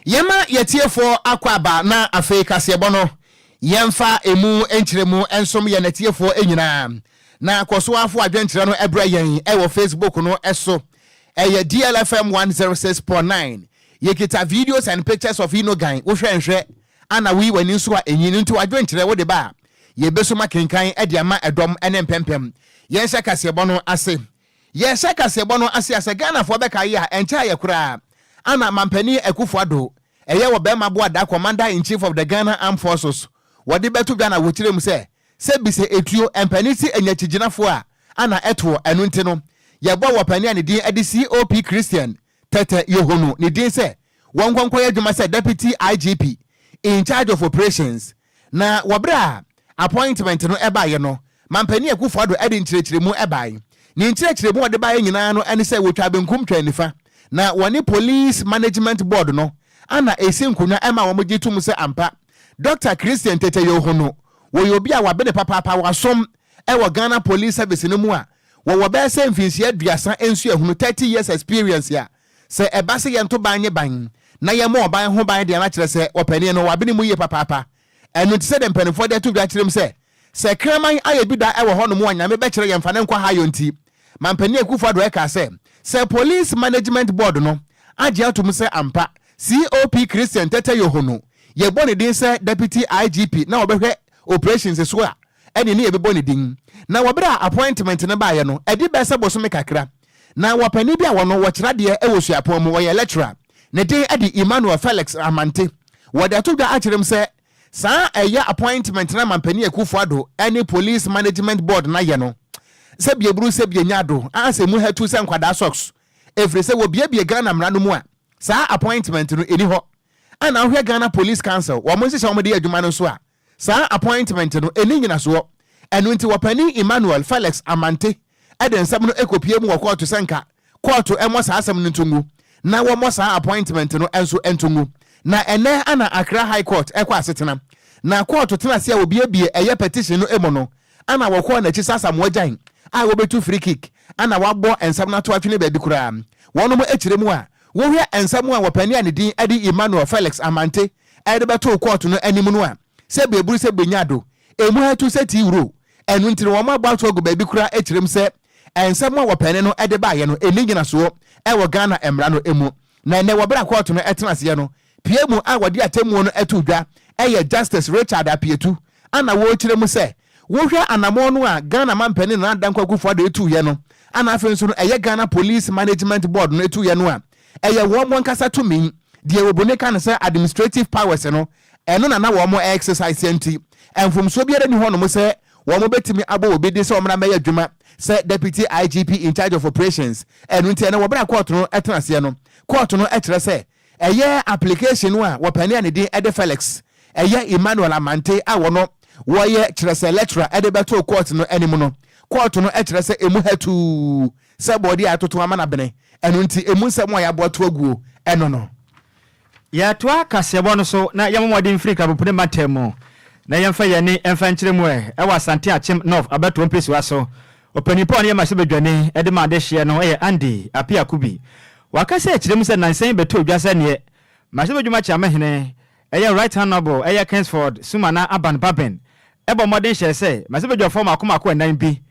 Yɛma yɛtiefoɔ akɔ aba na afei kaseɛbɔ no yɛmfa emu nkyerɛmu nsom yɛn atiefoɔ nyinaa. Na kɔ so afo adwenkyerɛ no ɛbrɛ yɛn ɛwɔ Facebook no ɛso. Ɛyɛ DLFM 106.9. Yɛkita videos and pictures of Inogan. Wohwɛ nhwɛ ana woyi w'ani nso a ɛnyi no, nti wadwenkyerɛ wode ba a, yɛbɛso akenkan de ama ɛdɔm ne mpɛmpɛm. Yɛnhyɛ kaseɛbɔ no ase. Yɛhyɛ kaseɛbɔ no ase a, sɛ Ghanafoɔ bɛka yi a, ɛnkyɛ ayɛ koraa ana Mampanin Akufo Addo, ɛyɛ wɔ bɛrima boada, Commander in Chief of the Ghana Armed Forces, wɔde bɛto dwa na wɔkyerɛ mu sɛ sɛbi sɛ etuo mpanin si anyakyigyinafoɔ a ana ɛtoɔ. Ɛno nti no yɛbɔ wɔ panin a ne din de COP Christian Tetteh Yohuno ne din sɛ wɔn nkɔnkɔ yɛ adwuma sɛ Deputy IGP in charge of operations. Na wɔberɛ a appointment no ɛbaeɛ no, Mampanin Akufo Addo ɛde nkyerɛkyerɛmu ɛbae. Ne nkyerɛkyerɛmu a ɔde baeɛ nyinaa no ɛne sɛ wɔtwa benkum twa nifa na wɔne Police Management Board no ana esi nkonnwa ɛma wɔn gye tom sɛ ampa, Dr Christian Tetteh Yohuno wɔyɛ obi a wabene papaapa, wasom ɛwɔ Ghana Police Service no mu a wɔwɔ bɛyɛ sɛ mfinhyia 30 nso ehunu 30 years experience a sɛ ɛba sɛ yɛnto ban nye ban na yɛmmɔ ɔban ho ban deɛ, no akyerɛ sɛ ɔpanin no wabene mu yie papaapa. Ɛno nti sɛ de mpanimfoɔ de ato dwa kyerɛ mu sɛ kraman ayɛ bi da ɛwɔ hɔnom a Nyame bɛkyerɛ yɛmfa ne nkɔ ha yɔ. Nti Mampanin Akufo Addo ɛka sɛ Police Management Board no agye atom sɛ ampa, COP Christian Tetteh Yohuno yɛbɔ ne din sɛ Deputy IGP na wɔbɛhwɛ operations so a ɛne ne yɛbɛbɔ ne din. Na wɔberɛ a appointment no baeɛ no, ɛde bɛɛ sɛ bosome kakra na wɔpanin bi a wɔno wɔkyerɛ adeɛ ɛwɔ suapɔn mu, wɔyɛ lecturer, ne din ɛde Emmanuel Felix Amante, wɔde ato dwa akyerɛ mu sɛ saa ɛyɛ appointment na Mampanin Akufo Addo ɛne Police Management Board na yɛ no sɛ bieburu sɛ bienya do asɛ mu hɛtu sɛ nkwadaa socks, ɛfiri sɛ wɔbiebie Ghana mmara no mu a, saa appointment no ɛni hɔ. Ana wohwɛ Ghana Police Council wɔn nhyehyɛ wɔn de yɛ adwuma no nso a, saa appointment no ɛni nyinasoɔ. Ɛno nti wɔpanin Emmanuel Felix Amante ɛde nsɛm no ɛkɔpie mu wɔ kɔɔto sɛ nka kɔɔto ɛmmɔ saa asɛm no nto na wɔmmɔ saa appointment no nso nto ngu. Na ɛnɛ ana Accra High Court ɛkɔ asetena na kɔɔto tena ase a wɔbiebie ɛyɛ petition no mu no, ana wɔkɔɔ n'akyi sɛ Asamoah Gyan a wɔbɛtu free kick ana wabɔ nsɛm no ato atwene baabi koraa. Wɔnom akyerɛ mu a wohwɛ nsɛm a wɔpani a ne din de Emmanuel Felix Amante ɛde bɛtoo kɔɔto no anim no a, sɛ beeburu sɛ benya do emu hatu sɛ tii wuro. Ɛno nti no wɔn abɔ ato agu baabi koraa akyerɛ mu sɛ nsɛm a wɔpani no de baayɛ no ɛni nyinasoɔ ɛwɔ Ghana mmara no mu. Na ɛnɛ wɔberɛ a kɔɔto no ɛtena aseɛ no pie mu a wɔde atemmuo no ɛto dwa ɛyɛ Justice Richard Apietu, ana wɔrekyerɛ mu sɛ wohwɛ anammɔn no a Ghana mampanin Nana Dankwa Akufo Addo etuyɛ no, ana afei nso no ɛyɛ Ghana Police Management Board no etuyɛ no a, ɛyɛ wɔn mo nkasa tumi deɛ wɔbɔne ka no sɛ administrative powers no, ɛno na na wɔn mo exercise. Nti mfomsoɔ biara ni hɔnom sɛ wɔn mo bɛtumi abɔ obi de sɛ wɔn mɛyɛ adwuma sɛ Deputy IGP in charge of operations. Ɛno nti ɛno wɔbɛrɛ court no ɛtena aseɛ no, court no ɛkyerɛ sɛ ɛyɛ application no a wɔpɛni a ne din ɛde Felix ɛyɛ Emmanuel Amante a wɔno wɔyɛ kyerɛ sɛ lecturer ɛde bɛto court no anim no, court no ɛkyerɛ sɛ emu hɛtuu sɛ bɔɔde a atoto ama nabene. Ɛno nti emu nsɛm a yɛabɔ ato aguo ɛno no. Yɛtoa kaseɛbɔ no so na yɛma mmɔden mfiri Nkrabopene mantam mu na yɛmfa yɛne ɛmfa nkyerɛ mu ɛ ɛwɔ Asante Akyem North abɛtoɔ mpɛsua so. Ɔpanin pa a ɔne yɛ mmarahyɛbadwani de ma adehyeɛ no yɛ Andy Appiah Kubi. Waka sɛ kyerɛ mu sɛ nansan bɛtɔ dwa sɛ neɛ mmarahyɛbadwuma kyeamehene ɛyɛ Right Honourable ɛyɛ Kingsford Sumana Alban Bagbin ɛbɔ mmɔden hyɛ sɛ mmarahyɛbadwafoɔ mako mako ɛnan bi,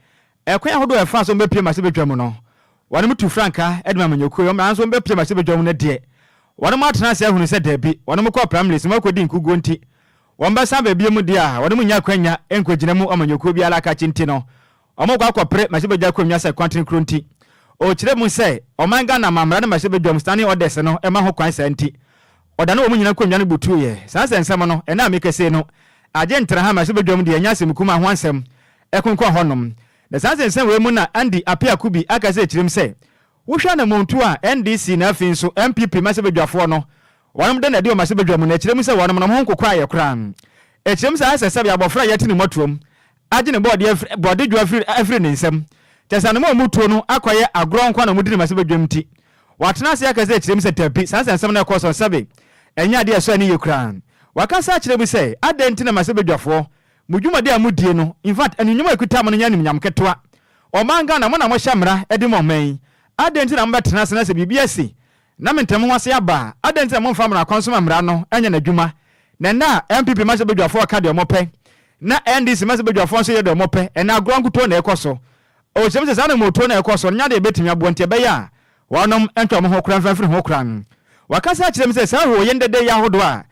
ɛkwan ahodoɔ ɛfa so mbɛpie mmarahyɛbadwa mu no, wɔn tu frankaa de ma amanyɔkuo yi, nanso mbɛpie mmarahyɛbadwa mu no deɛ, wɔn atena ase ahunu sɛ daabi, wɔn kɔ primaries mu akɔdi nkuguo nti wɔn bɛsan baabi mu deɛ a wɔn nya akwanya nkɔgyina mu amanyɔkuo biara akakye nti no, wɔn kɔ akɔpere mmarahyɛbadwa akonnwa sɛ kwanten kuro. Nti ɔkyerɛ mu sɛ ɔman Ghana mamra no mmarahyɛbadwa mu standing orders no ɛma ho kwan saa, nti ɔda ne wɔn nyinaa nkonnwa no butuiɛ. Saa sɛ nsɛm no ɛna a mekɛse no agye ntra ha mmarahyɛbadwa mu deɛ, ɛnyɛ asɛm kuma ho asɛm ɛkonkɔn hɔnom. Na saa sɛ nsɛm wei mu na Andy Appiah Kubi aka sɛ kyerɛm sɛ wohwɛ anamontu a NDC na afei nso NPP mmarahyɛbadwafoɔ no wɔnom de na ɛde wɔn mmarahyɛbadwa mu na ɛkyerɛ mu sɛ wɔnom no ho nkokɔ ayɛ koraa. Ɛkyerɛ mu sɛ ayɛ sɛ sɛbi abɔfra a yɛte ne mmɔtoam agye ne bɔɔde bɔɔde dwo afiri ne nsam kyɛ sɛ anoma a ɔmu tuo no akɔyɛ agorɔ nkwa na ɔmu di ne mmarahyɛbadwam. Nti watena ase aka sɛ kyerɛ mu sɛ dabi, saa sɛ nsɛm no ɛkɔ so sɛbi ɛnyɛ adeɛ ɛsɔ ani yie koraa. Wakasa akyerɛ mu sɛ adɛn nti na mmarahyɛbadwafoɔ mo dwumadi a modie no, in fact, anuonyam a ɛkuta mo no nyɛ animuonyam ketewa. Ɔman Ghana mo na mohyɛ mmara de ma ɔman yi, adɛn nti na mobɛtena ase na sɛ biribi asi na mentɛm ho ase aba a, adɛn nti na momfa mmara kwan so ma mmara no nyɛ n'adwuma? Na ɛnnɛ a NPP mmarahyɛbadwafoɔ reka deɛ wɔpɛ na NDC mmarahyɛbadwafoɔ nso yɛ deɛ wɔpɛ, ɛnnɛ agorɔ nkutoo na ɛrekɔ so. Ɔkyerɛ mu sɛ saa anammɔntuo no a ɛrekɔ so no nyɛ adeɛ a ɛbɛtumi aboa nti ɛbɛyɛ a wɔnom ntwe wɔn ho koraa mfa mfiri ho koraa. Wakasa akyerɛ mu sɛ saa hooyɛ ne dɛdɛyɛ ahodoɔ a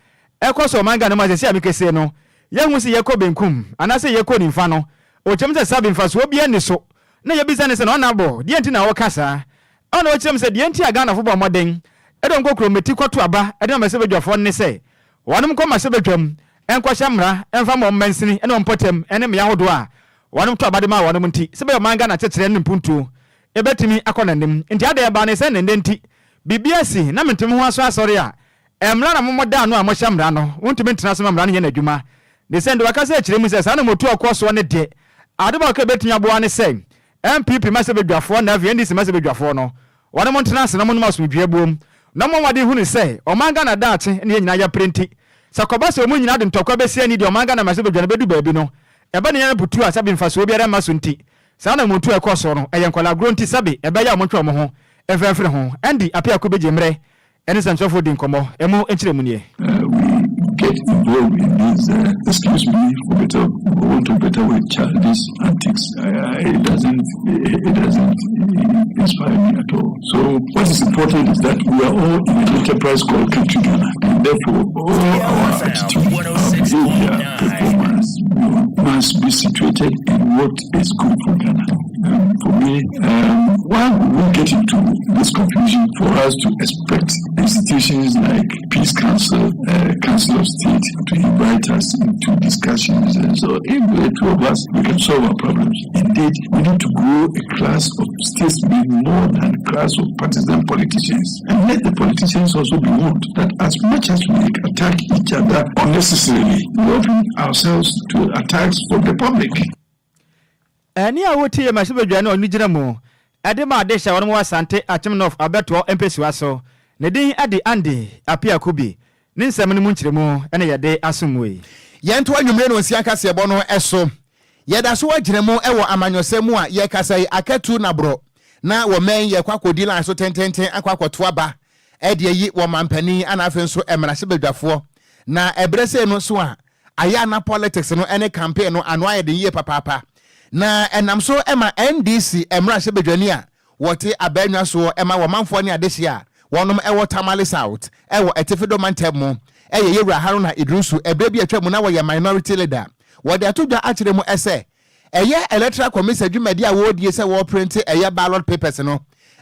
ɛrekɔ so wɔ ɔman Ghana mu a seesei a mekasa yi no yɛnhu sɛ yɛrekɔ benkum anaasɛ yɛrekɔ nimfa no, ɔkyerɛ mu sɛ sabi mfasoɔ biara nni so na yɛbisa no sɛ na ɔnabɔ deɛ nti na ɔreka saa? Ɛna ɔkyerɛ mu sɛ deɛ nti a Ghanafo bɔ mmɔden de wɔn kɔ kurometi kɔto aba de ma mmarahyɛbadwafoɔ no ne sɛ wɔnom nkɔ mmarahyɛbadwam nkɔhyɛ mmara mfa ma wɔn mansini ne wɔn mpɔtam ne mmea ahodoɔ a wɔnom to aba de maa wɔnom nti sɛ ɛbɛyɛ ɔman Ghana kyekyerɛ ne mpuntuo bɛtumi akɔ n'anim. Nti adɛn ɛbaa ne sɛ nnɛ nti biribi asi na mentumi ho aso asɔre a mmara na momɔ da ano a mohyɛ mmara no wontumi ntena so ma mmara no nyɛ n'adwuma ne sɛ nde wakasa akyerɛ mu sɛ saa na motu ɔkɔ soɔ ne deɛ ade baako a ɛbɛtumi aboa ne sɛ NPP mmarahyɛbadwafoɔ na afei NDC mmarahyɛbadwafoɔ no, wɔnom ntena ase na wɔnom asomdwoeɛ boom na wɔmmɔ mmɔden hunu sɛ ɔman Ghana daakye ne yɛn nyinaa yɛpere nti, sɛ kɔba sɛ wɔn nyinaa de ntɔkwa bɛsi ani deɛ ɔman Ghana mmarahyɛbadwa no bɛdu baabi no, ɛbɛ ne yɛn abutuo a sɛbe mfasoɔ biara mma so nti, saa anammɔntuo a ɛkɔ soɔ no, ɛyɛ nkwadaa agorɔ nti sɛbe ɛbɛyɛ a wɔntwe wɔn ho mfa mfiri ho. Andy Appiah Kubegye mmerɛ ɛne nsɛmtwerɛfoɔ di nkɔmmɔ, ɛmu nkyerɛmu nie. We get involved in these, excuse me for better, for want of better word, childish antics. It doesn't, it doesn't inspire me at all. So what is important is that we are all in an enterprise called Country Ghana, and therefore all our attitude, our behavior, performance must be situated in what is good for Ghana. For me, why would we get into this confusion for us to expect institutions like Peace Council, Council of State to invite us into discussions? And so if the two of us, we can solve our problems. Indeed, we need to grow a class of statesmen more than a class of partisan politicians. And let the politicians also be warned that as much as we attack each other unnecessarily, we open ourselves to attacks from the public. Ɛne a wotie yɛ mmarahyɛbadwa ne ɔno gyina mu ɛde ma ade hyɛ wɔn wɔ Asante Akyem North abɛtoɔ mpɛsua so. Ne din de Andy Appiah Kubi. Ne nsɛm no mu nkyerɛmu ɛna yɛde asom mu yi. Yɛnto anwummere no nsia kaseɛbɔ no so. Yɛda so agyina mu wɔ amanyɔsɛm mu a yɛkasa yi, akatu naborɔ na wɔ mɛn yɛkɔ akɔdi line so tententen akɔ akɔto aba ɛde ayi wɔ mampanin ana afei nso mmarahyɛbadwafoɔ. Na ɛberɛ sei no so a ayɛ ana politics no ne campaign no ano ayɛ den yie papaapa, na ɛnam so ma NDC mmarahyɛbadwani a wɔte abɛnwa soɔ ɛma wɔmanfoɔ ne adehye a wɔnom ɛwɔ Tamale South ɛwɔ Ɛtifi mantam mu, ɛyɛ Yɛwura Haruna Idrisu, ɛberɛ bi atwa mu na wɔyɛ minority leader, wɔde ato dwa akyerɛ mu ɛsɛ ɛyɛ Electoral Commission dwumadi a wɔredie sɛ wɔreprint ɛyɛ ballot papers no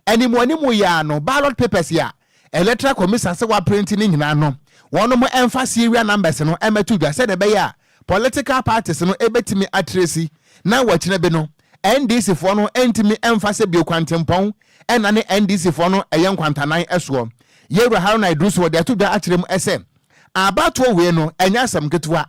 animu animu yɛ no, ballot papers yɛ a Electoral Commission sɛ wɔaprint ne nyinaa no, wɔnom ɛmfa serial numbers no ɛmɛto dwa sɛdeɛ ɛbɛyɛ a political parties no ɛbɛtumi atrace na wɔkyerɛ bi no. NDC foɔ no ɛntumi ɛmfa sɛ bio kwantempɔn ɛna ne NDC foɔ no ɛyɛ nkwantanan ɛsoɔ. Yɛwura Haruna Idrisu wɔde ato dwa akyerɛ mu ɛsɛ abatoɔ wei no ɛnyɛ asɛm ketewa,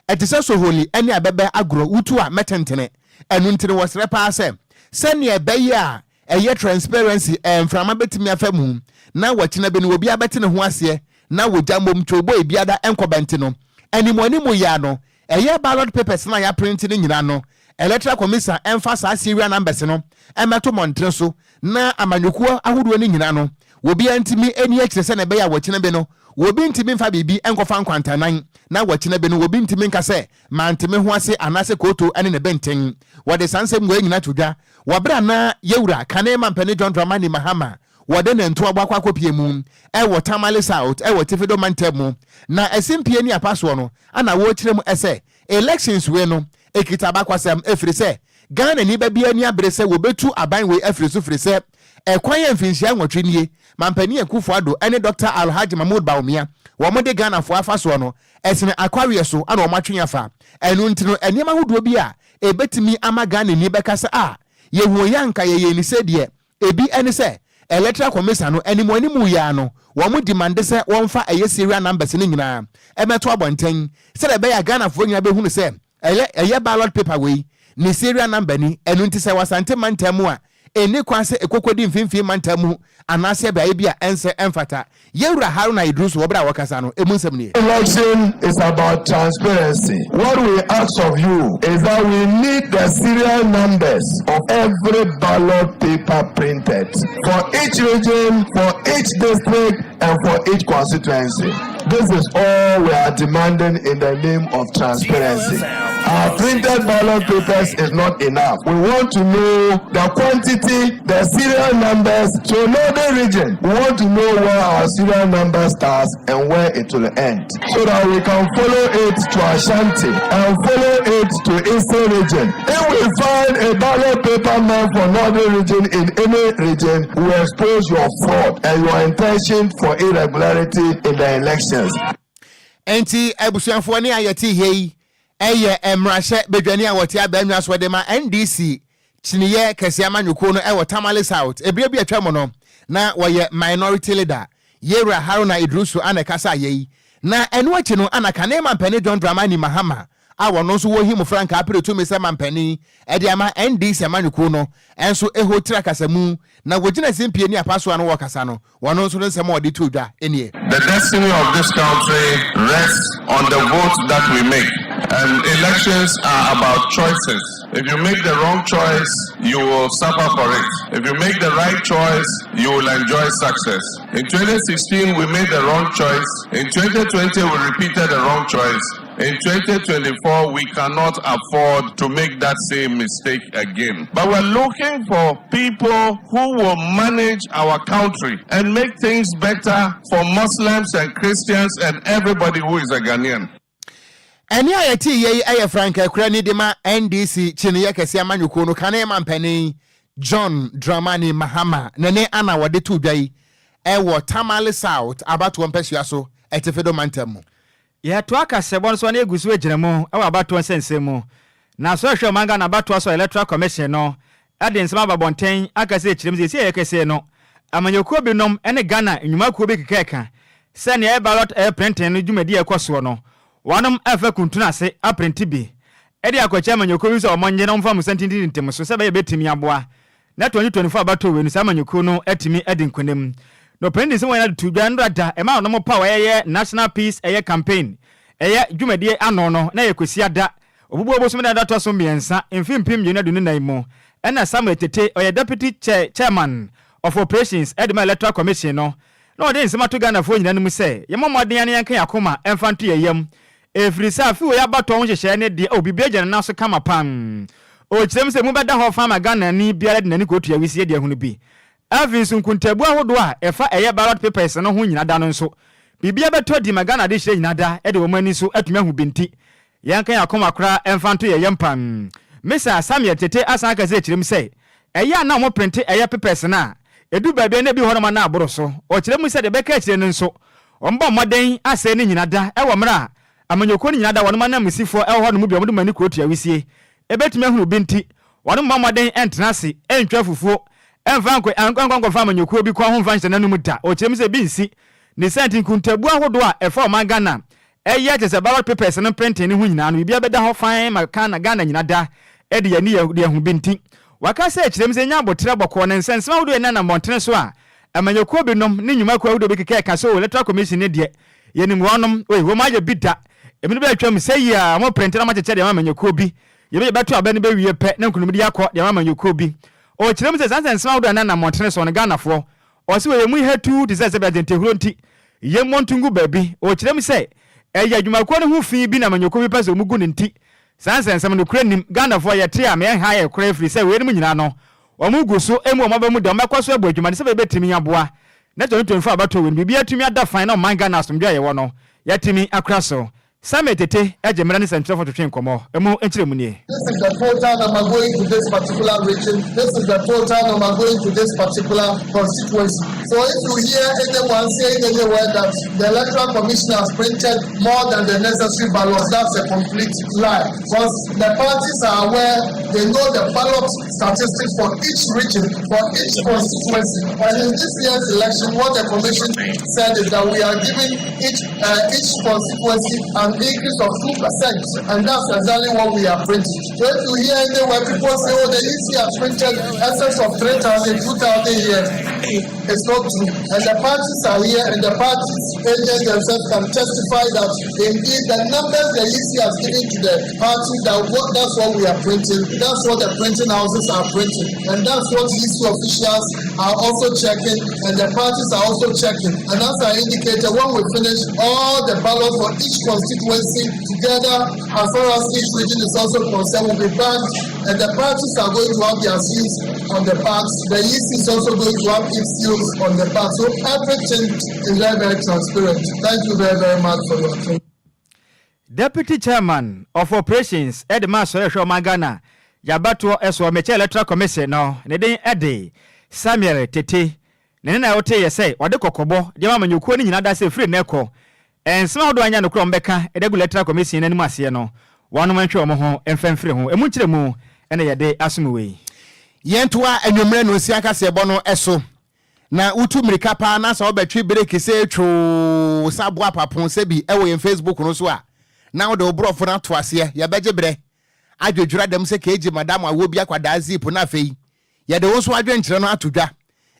ɛte sɛ soholi ɛne abɛbɛ agorɔ wutu a mɛtentene. Ɛno nti no wɔsrɛ paa sɛ sɛnea ɛbɛyɛ a ɛyɛ transparency, ɛmframa bɛtumi afa mu na wɔkyena bi no obi abɛte ne ho aseɛ na wɔgya mmom twɛbɔ ebiada ɛnkɔbɛnte no animu animu yɛ no, ɛyɛ ballot papers na yɛaprint no nyinaa no, Electoral Commission ɛmfa saa serial numbers no ɛmɛto mmɔntene so na amanyɔkuo ahodoɔ no nyinaa no obiara ntumi ani akyerɛ sɛ na ɛbɛyɛ a wɔkyena bi no obi ntumi mfa biribi nkɔfa nkwantanan na wɔkyena bi no obi ntumi nka sɛ manteme ho ase anaasɛ kooto ne ne bɛntɛn. Wɔde saa nsɛm wɔ nyinaa to dwa wɔberɛ na yɛwura kane mampanin John Dramani Mahama wɔde ne ntoabɔ akɔ akɔpie mu ɛwɔ Tamale South ɛwɔ Tifido mantam mu na ɛsimpie ne apa soɔ no ana wɔrekyerɛ mu ɛsɛ elections wei no ekita abakwasɛm, ɛfiri sɛ Ghana ni baabi ani abere sɛ wɔbɛtu aban wei afiri so, firi sɛ ɛkwan yɛ mfinhyia 8 nie mampanin Akufo Addo ɛne Dr Alhaji Mahmood Bawumia wɔn de Ghanafoɔ afa soɔ no ɛsene akwareɛ so ana wɔn atwe afa. Ɛno nti no nneɛma ahodoɔ bi a ebɛtumi ama Ghana ni bɛka sɛ a yɛhu yɛ anka yɛyɛ ni sɛ deɛ ebi ɛne sɛ Electoral Commission no animu animu yia no wɔn demand sɛ wɔmfa ɛyɛ serial numbers no nyinaa ɛmɛto abɔnten sɛdeɛ ɛbɛyɛ a Ghanafoɔ nyinaa bɛhunu sɛ ɛyɛ ballot paper wei ne serial number ni. Ɛno nti sɛ Wasante mantam mu a Ɛnni kwan sɛ ɛkɔkɔdi mfimfini mantam mu anaasɛ beaeɛ bi a ɛnsɛ ɛmfata. Yɛwura Haruna Iddrisu wɔ berɛ a wɔkasa no, ɛmu nsɛm nie. Election is about transparency. What we ask of you is that we need the serial numbers of every ballot paper printed for each region, for each district, and for each constituency. This is all we are demanding in the name of transparency. Our printed ballot papers is not enough. We want to know the quantity, the serial numbers. So northern region, we want to know where our serial number starts and where it will end, so that we can follow it to Ashanti and follow it to Eastern region. If we find a ballot paper meant for northern region in any region, we expose your fraud and your intention for irregularity in the elections. Enti abusuafoɔ ne a yɛte yɛ yi ɛyɛ mmarahyɛ badwani a wɔte abɛnwa so de ma NDC kyiniyɛ kɛseɛ amanyɔkuo no ɛwɔ Tamale South. Ebire bi atwa mu no na wɔyɛ minority leader, Yewura Haruna Iddrisu ana ɛkasa ayɛ yi. Na ɛno akyi no ana kane mampanin John Dramani Mahama a wɔno nso wɔhim frankaa apere tumi sɛ mampanin ɛde ama NDC amanyɔkuo no ɛnso ɛhɔ tiri akasamu na wɔgyina simpie ne apasoa no wɔkasa no, wɔno nso no nsɛm a wɔde to dwa nie. The destiny of this country rests on the vote that we make. And elections are about choices. If you make the wrong choice, you will suffer for it. If you make the right choice, you will enjoy success. In 2016, we made the wrong choice. In 2020, we repeated the wrong choice. In 2024, we cannot afford to make that same mistake again. But we're looking for people who will manage our country and make things better for Muslims and Christians and everybody who is a Ghanaian. Ɛne a yɛte yɛ yi ɛyɛ frankaa ni de ma NDC kyiniyɛ kɛseɛ amanyɔkuo no, kane mampanin John Dramani Mahama ne ne ana wɔde to dwa yi ɛwɔ Tamale South abatoɔ mpɛsua so, ɛtifi do mantam mu. Yɛtoa kasɛbɔ no so ne egu so gyina mu ɛwɔ abatoɔ nsɛnsɛm mu na so ɛhwɛ ɔman Ghana abatoɔ so Electoral Commission no ɛde nsɛm aba abɔnten aka sɛ ekyirem sɛ esi ɛyɛ kɛseɛ no, amanyɔkuo binom ne Ghana nnwumakuo bi keka ɛka sɛ nea ɛyɛ ballot ɛyɛ printing no dwumadi a ɛkɔ soɔ no, wɔnom ɛfɛ kuntun ase aprint bi ɛde akɔkyɛ amanyɔkuo bi sɛ ɔmɔ nye na ɔmfa musa ntintini ntɛm so sɛ bɛyɛ bɛtumi aboa na 2024 abatoɔ wei no saa amanyɔkuo no atumi adi nkonim. Na ɔpanin de nsɛm wɔn nyinaa to dwa nnora da ɛma ɔnom pa wɔyɛ National Peace ɛyɛ campaign ɛyɛ dwumadie ano no na yɛ Kwesi Ada Obubuo bosom da tɔ so 3, mfe 2024 mu. Ɛna Samuel Tete, ɔyɛ deputy chairman of operations ɛde ma Electoral Commission no, na ɔde nsɛm ato Ghanafoɔ nyinaa no mu sɛ yɛmmɔ mmɔden ne yɛnka yɛn akoma ɛmfa nto yɛn yam, ɛfiri sɛ afe wei abatɔ ho nhyehyɛeɛ ne deɛ oh, biribi agya ne nan so kama pam. Ɔkyerɛ mu sɛ mu bɛda hɔ fa ma Ghanani biara de n'ani kɔtua wisie de ahunu bi. Afei nso nkuntabu ahodoɔ a ɛfa ɛyɛ ballot papers no ho nyina da no nso, biribia bɛtɔ di ma Ghana de hyerɛ nyina da de wɔn ani so atumi ahu bi, nti yɛnka yɛn akoma koraa ɛmfa nto yɛn yam pam. Mr Samuel Tete asan aka sɛ kyerɛ mu sɛ ɛyɛ a na wɔn print ɛyɛ papers no a ɛdu baabi a na ebi hɔ nom a na aboro so. Ɔkyerɛ mu sɛ deɛ ɛbɛka akyire no nso, wɔn bɔ mmɔden asɛe ne nyina da ɛwɔ mmerɛ a amanyɔkuo no nyina da wɔn ananmusifoɔ ɛwɔ hɔ nom bi a wɔde wɔn ani kuro tua wisie ɛbɛtumi ahunu bi, nti wɔn mmɔ mmɔden ɛntena ase ɛntwa fufuo ɛmfa nkɔ nkɔmfa amanyɔkuo bi kɔn ho mfa nhyɛ n'anum da. Ɔkyerɛ mu sɛ bi nsi ne sɛ nti nkuntabu ahodoɔ a ɛfa ɔman Ghana ɛyɛ kyɛ sɛ ballot papers no printing ne ho nyinaa no, biribiara bɛda hɔ fan ma Ghana nyina da ɛde yɛni yɛ de ɛho bi. Nti waka sɛ kyerɛ mu sɛ nya abotrɛ bɔkɔɔ ne nsɛnsɛm ahodoɔ ɛnam mmɔntene so a amanyɔkuo binom ne nnwumakuo ahodoɔ bi keka ɛka sɛ o, Electoral Commission ne deɛ yɛnim wɔnom oi, wɔn ayɛ bi da ebi no bɛtwam sɛ yi a wɔn print na wɔakyekyɛ deɛ ama amanyɔkuo bi, yɛbɛ yɛbɛto aba no bɛwie pɛ na nkonimdi akɔ deɛ ama amanyɔkuo bi. Ɔkyerɛ mu sɛ saa nsɛnsɛm ahodoɔ ɛnam mmɔntene so no, Ghanafoɔ ɔsi wɔ yɛn mu hɛtu te sɛ bɛntɛntɛhuro nti yɛn mmɔnto ngu baabi. Ɔkyerɛ mu sɛ ɛyɛ adwumakuo no ho fi bi na amanyɔkuo bi pɛ sɛ ɔmu gu ne nti saa nsɛnsɛm no kura nim Ghanafoɔ yɛte a mɛha yɛ kora, ɛfiri sɛ wei no mu nyinaa no wɔn gu so emu wɔn aba mu da wɔn bɛkɔ so abu adwuma no sɛ bɛbɛtumi aboa na 2024 abatoɔ wei no biribi atumi ada fan na ɔman Ghana asomdwe a yɛwɔ no yɛatumi akora so. Samuel Tete agye mmerɛ ne sɛnkyerɛfoɔ twetwe nkɔmmɔ ɛmu nkyerɛ mu nie. This is the total number going to this particular region. This is the total number going to this particular constituency. So if you hear anyone saying anywhere that the Electoral Commission has printed more than the necessary ballots, that's a complete lie. Because the parties are aware, they know the ballot statistics for each region, for each constituency. And in this year's election, what the commission said is that we are giving each constituency an an increase of 2%, and that's exactly what we are printing. So if you hear anywhere people say, oh, the EC has printed excess of 3,000, 2,000 here, it's not true. And the parties are here, and the parties agents themselves can testify that indeed the numbers the EC has given to the party, that's what we are printing, that's what the printing houses are printing, and that's what EC officials are also checking, and the parties are also checking. And as I indicated, when we finish all the ballots for each constituency together, as far as each region is also concerned, will be bagged, and the parties are going to have their seals on the bags. The EC is also going to have its seals on the bags. So everything is very, very transparent. Thank you very, very much for your attention. Deputy Chairman of Operations de ma Asɔre Ɛhwɛ Ɔman Ghana Yabatoɔ soɔ Mekyɛ Electoral Commission no ne din de Samuel Tete. Ne nne na wote yɛ sɛ ɔde kɔkɔbɔ de ama amanyɔkuo no nyinaa da sɛ ɛfiri nnɛ kɔ nsɛm ahodoɔ a ɛnyɛ nokorɛ a wɔbɛka de agu Electoral Commission no anim aseɛ no wɔnom ntwe wɔn ho mfa mfiri ho. Ɛmu nkyerɛmu na yɛde asom wei. Yɛntoa anwummerɛ nonsia kaseɛbɔ no so. Na wotu mmirika paa na sɛ wobɛtwe breki sɛ twoo sɛ aboa papo sɛ bi wɔ yɛn Facebook no so a, na wode wo borɔfo no ato aseɛ. Yɛbɛgye berɛ adwedwera dɛm sɛ keegye madam awɔ bi akwadaa zip na afei yɛde wo nso adwenkyerɛ no ato dwa.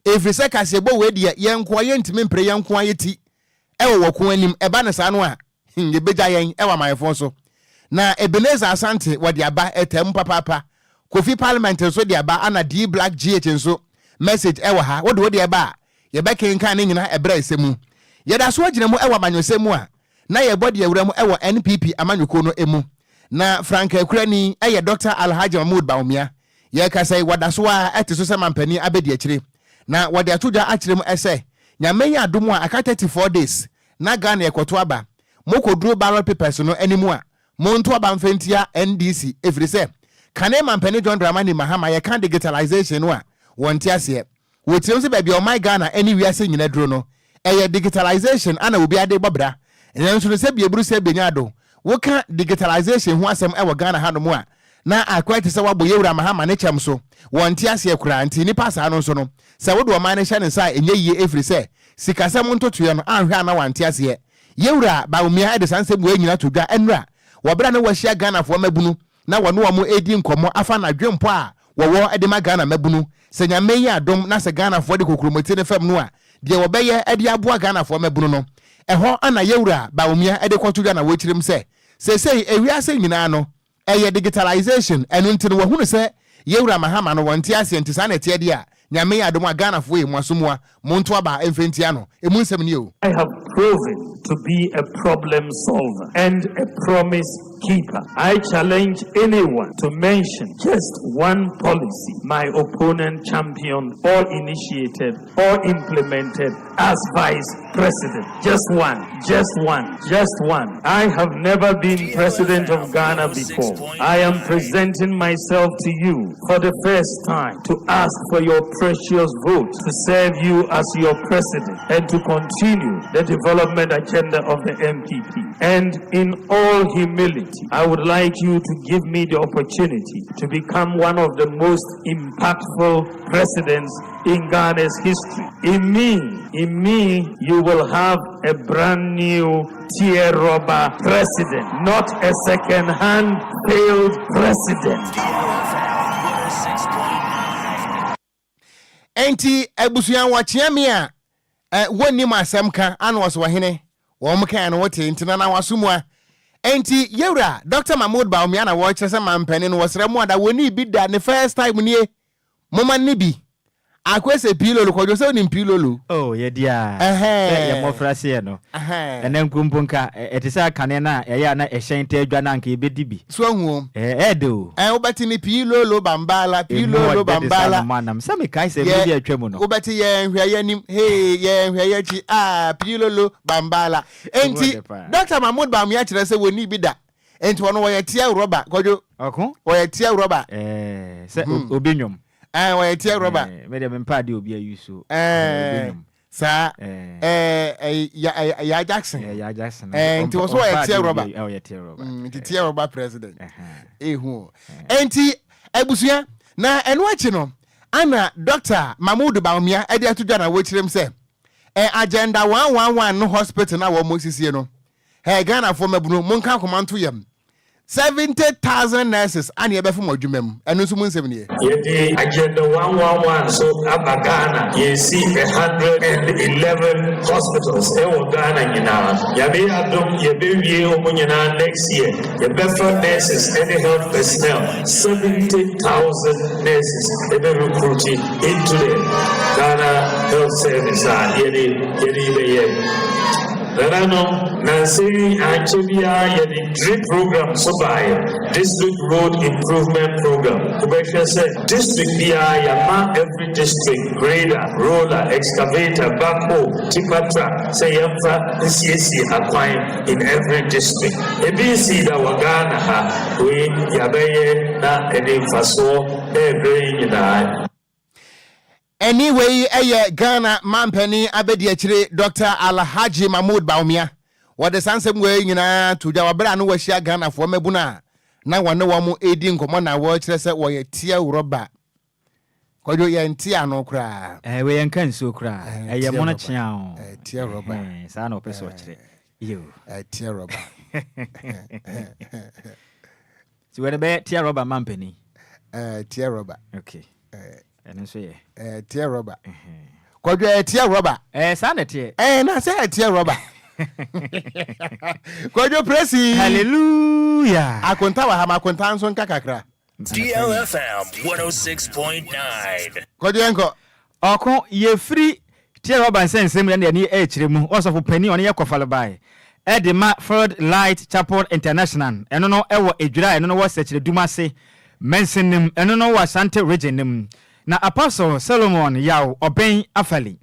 Ɛfiri sɛ kaseɛbɔ wei deɛ yɛn nkoa yɛntumi mpere yɛn nkoa yɛ ti wɔ wɔko anim. Ɛba no saa no a, yɛbɛgya yɛn wɔ amayɛfoɔ so. Na Ebenezer Asante wɔde aba ɛtaa mu papaapa. Kofi Parliament nso de aba ana D Black GH nso message ɛwɔ ha. Wode wo deɛ ba a, yɛbɛkenkan ne nyina ɛberɛ a ɛsɛ mu. Yɛda so agyina mu ɛwɔ amanyɔsɛm mu a na yɛbɔ de awura mu ɛwɔ NPP amanyɔkuo no mu. Na frankakurani ɛyɛ Dɔkta Alhaji Mahmood Bawumia. Yɛrekasa yi wɔda so ara ɛte so sɛ mampanin abɛdiakyire. Na wɔde ato dwa akyerɛ mu ɛsɛ Nyame yɛ adom a aka 34 days na Ghana yɛkɔto aba. Mokɔduru ballot papers no anim a, monto aba mfa ntia NDC ɛfiri sɛ kane mampanin John Dramani Mahama yɛka digitalization no a, wɔnte aseɛ. Wɔtirim sɛ baabi a ɔman Ghana ne wiase nyina duro no, ɛyɛ digitalization ana obiara de bɔ bra. Nanso no sɛ bieburu sɛ bienya ado, woka digitalization ho asɛm wɔ Ghana hanom a, na akɔyɛ te sɛ woabɔ Yɛwura Mahama ne kyɛm so. Wɔnte aseɛ koraa. Nti nnipa saa no nso no, sɛ wode ɔman no hyɛ ne nsa a ɛnyɛ yie ɛfiri sɛ sikasɛm ntotoeɛ no anhwɛ a na wante aseɛ. Yɛwura Bawumia de saa nsɛm wei nyina to dwa nnora wɔ berɛ a na wahyia Ghanafoɔ mmabunu na wɔne wɔn redi nkɔmmɔ afa n'adwempɔ a wɔwɔ de ma Ghana mmabunu. Sɛ Nyame yɛ adom na sɛ Ghanafoɔ de kokuromoti no fam no a, deɛ wɔbɛyɛ de aboa Ghanafoɔ mmabunu no, ɛhɔ na Yɛwura Bawumia de kɔto dwa na wɔkyerɛ mu sɛ seesei ewiase nyinaa no Ɛyɛ digitalization, ɛno nti no wahunu sɛ Yɛwura Mahama no wɔnte aseɛ nti saa na ɛteɛ deɛ a, Nyame yɛ adom a Ghanafoɔ ei moaso mua, monto aba mfa ntia no. Ɛmu nsɛm nie o. I have proven to be a problem solver and a promise keeper. I challenge anyone to mention just one policy my opponent championed or initiated or implemented as vice president. Just one, just one, just one. I have never been president of Ghana before. I am presenting myself to you for the first time to ask for your precious vote to serve you as your president and to continue the development agenda of the MPP. And in all humility, I would like you to give me the opportunity to become one of the most impactful presidents in Ghana's history. In me, in me, you will have a brand new tear rubber president, not a second hand failed president. Enti abusua wɔkyea me a eh, wɔnnim asɛm ka ana ɔsɛ ɔhene wɔn kae no wote nti nana waso mua enti yɛwura Dr. Mahmood Bawumia na wɔkyerɛ sɛ mampanin no wɔsrɛ mo ada wɔnii bi da ne first time nie Moma nne bi. Akwese piilolo kwadwo sɛ wonim piilolo. Oh yɛdi a sɛ yɛn mmɔfra seɛ no ɛnɛ nko mpo nka ɛte sɛ akane no a ɛyɛ a na ɛhyɛn taa dwa no a anka yɛbɛdi bi. So ahu o. Ɛɛ ɛɛdɛ o. Ɛɛ wobɛte ne piilolo bambaala Emu piilolo ɔdɛ te sɛ bambaala. anoma nam. Sɛ mekae sɛ mmerɛ Yɛ bi a atwa mu no. wobɛte yɛn hwɛ yɛn anim hee yɛn hwɛ yɛn akyi ah piilolo bambaala. Emu Enti ɔdɛ paa. Doctor Mahmood Bawumia kyerɛ sɛ wɔnni bi da. Enti wɔn wɔyɛ tia rɔba kwadwo. Ɔko. Wɔyɛ tia rɔba. Ɛɛ sɛ hmm. obi nnwom. Ɛɛ wɔyɛ tia rɔba. Ɛɛ mɛ deɛ mempɛ adeɛ obi ayi so. Ɛɛ obi nnwom. Saa ɛɛ ɛɛ ya ɛɛ ya Jackson. Ɛɛ ya Jackson. Ɛɛ nti wɔso wɔyɛ tia rɔba. Ɛɛ wɔyɛ tia rɔba. Mm, nti tia rɔba president. Ehu o. Nti abusua na ɛno akyi no ana Dr. Mahmoud Bawumia ɛde ato dwa na wɔkyerɛ mu sɛ ɛ agenda 111 no hospital na wɔn sisie no. Hey, Ghanafoɔ mmabunu, monka akoma nto yam. 70,000 nurses ana yɛbɛfa mo adwuma mu. Ɛno nso mu nsɛm nie. Yɛde Agenda 111 so aba Ghana. Yɛresi 111 hospitals ɛwɔ Ghana nyinaa. Nyame yɛ adom yɛbɛwie wɔn nyinaa next year. Yɛbɛfa nurses ɛne health personnel 70,000 nurses ɛbɛ recruit into the Ghana Health Service a yɛde yɛde bɛyɛ. Nananom, nansa yi ankyɛ biara yɛde DRIP program so baeɛ, District Road Improvement Program. Wobɛhwɛ sɛ district biara yɛama every district grader, roller, excavator, backhoe, tipper truck sɛ yɛmfa nsiesie akwan in every district. Ebi nsii da wɔ Ghana ha, wei yɛabɛyɛ na ɛde mfasoɔ ɛrebrɛ yi nyinaa. Ɛne wei yɛ Ghana mampanin abadiakyire Dr. Alhaji Mahmood Bawumia. Wɔde saa nsɛm wei nyinaa to dwa wɔ berɛ a na wɔahyia Ghanafoɔ mmabunu a na wɔne wɔn redi nkɔmmɔ na wɔrekyerɛ sɛ wɔyɛ tia rɔba. Kwadwo yɛnte ano koraa. Ɛɛ wei yɛnka nsuo koraa. Ɛyɛ mono kyea o. Ɛɛ tia rɔba. Saa na ɔpɛ sɛ ɔkyerɛ. Yo. Ɛɛ tia rɔba. Ti wei no bɛyɛ tia rɔba mampanin. Ɛɛ tia rɔba. Okay. Ɛno nso yɛ. Ɛɛ teɛ rɔba. Kwadwo ɛyɛ teɛ rɔba. Ɛɛ saa na ɛteɛ. Ɛɛ na sɛ ɛteɛ rɔba. Kwadwo presi. Hallelujah. Akonta wɔ ha ma akonta nso nka kakra. DLFM 106.9. Kwadwo yɛnkɔ. Ɔko, yɛfiri teɛ rɔba nsɛnsɛm mu na yɛne ɛrekyerɛ mu. Ɔsɔfo panin a ɔno yɛ Kɔfalbae de ma Field Light Chapel International, ɛno no wɔ Edwira a ɛno no wɔ Sɛkyerɛdum ase Mansin no mu, ɛno no wɔ Ashanti Region no mu. Na Apostle Solomon Yaw Obeng Afali,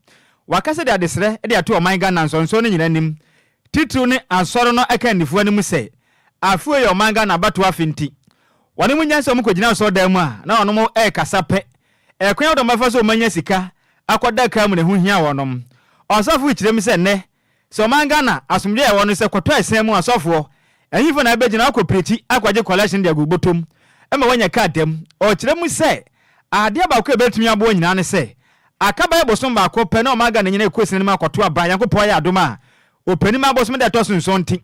wakasa de adesrɛ de ato ɔman Ghana nsɔnsɔn no nyinaa anim, titiriw ne Asɔre no akannifoɔ anim sɛ, afe wei yɛ ɔman Ghana abatoɔ afe nti, wɔnom nnya sɛ wɔkɔgyina asɔredan mu a na wɔnom rekasa pɛ, ɛkwan a wɔbɛfa so wɔanya sika akɔda kaa mu na ɛho hia wɔnom. Ɔsɔfo yi kyerɛ mu sɛ nnɛ, Sɛ ɔman Ghana asomdwoe a ɛwɔ no sɛ kɔtɔ ɛsɛn mu asɔfoɔ, ɛhefo na ɛbɛgyina akɔ pirikyi akɔgye kɔlɛhyen de agu bɔtɔm ma wanya kaa dam? Ɔkyerɛ mu sɛ adeɛ baako a ɛbɛtumi aboa nyinaa ne sɛ aka bɛyɛ bosom baako pɛ na ɔman Ghana nyinaa ɛkɔ sini no mu akɔto aba Nyankopɔn ayɛ adom a ɔpanin abosome da ɛtɔ so nson nti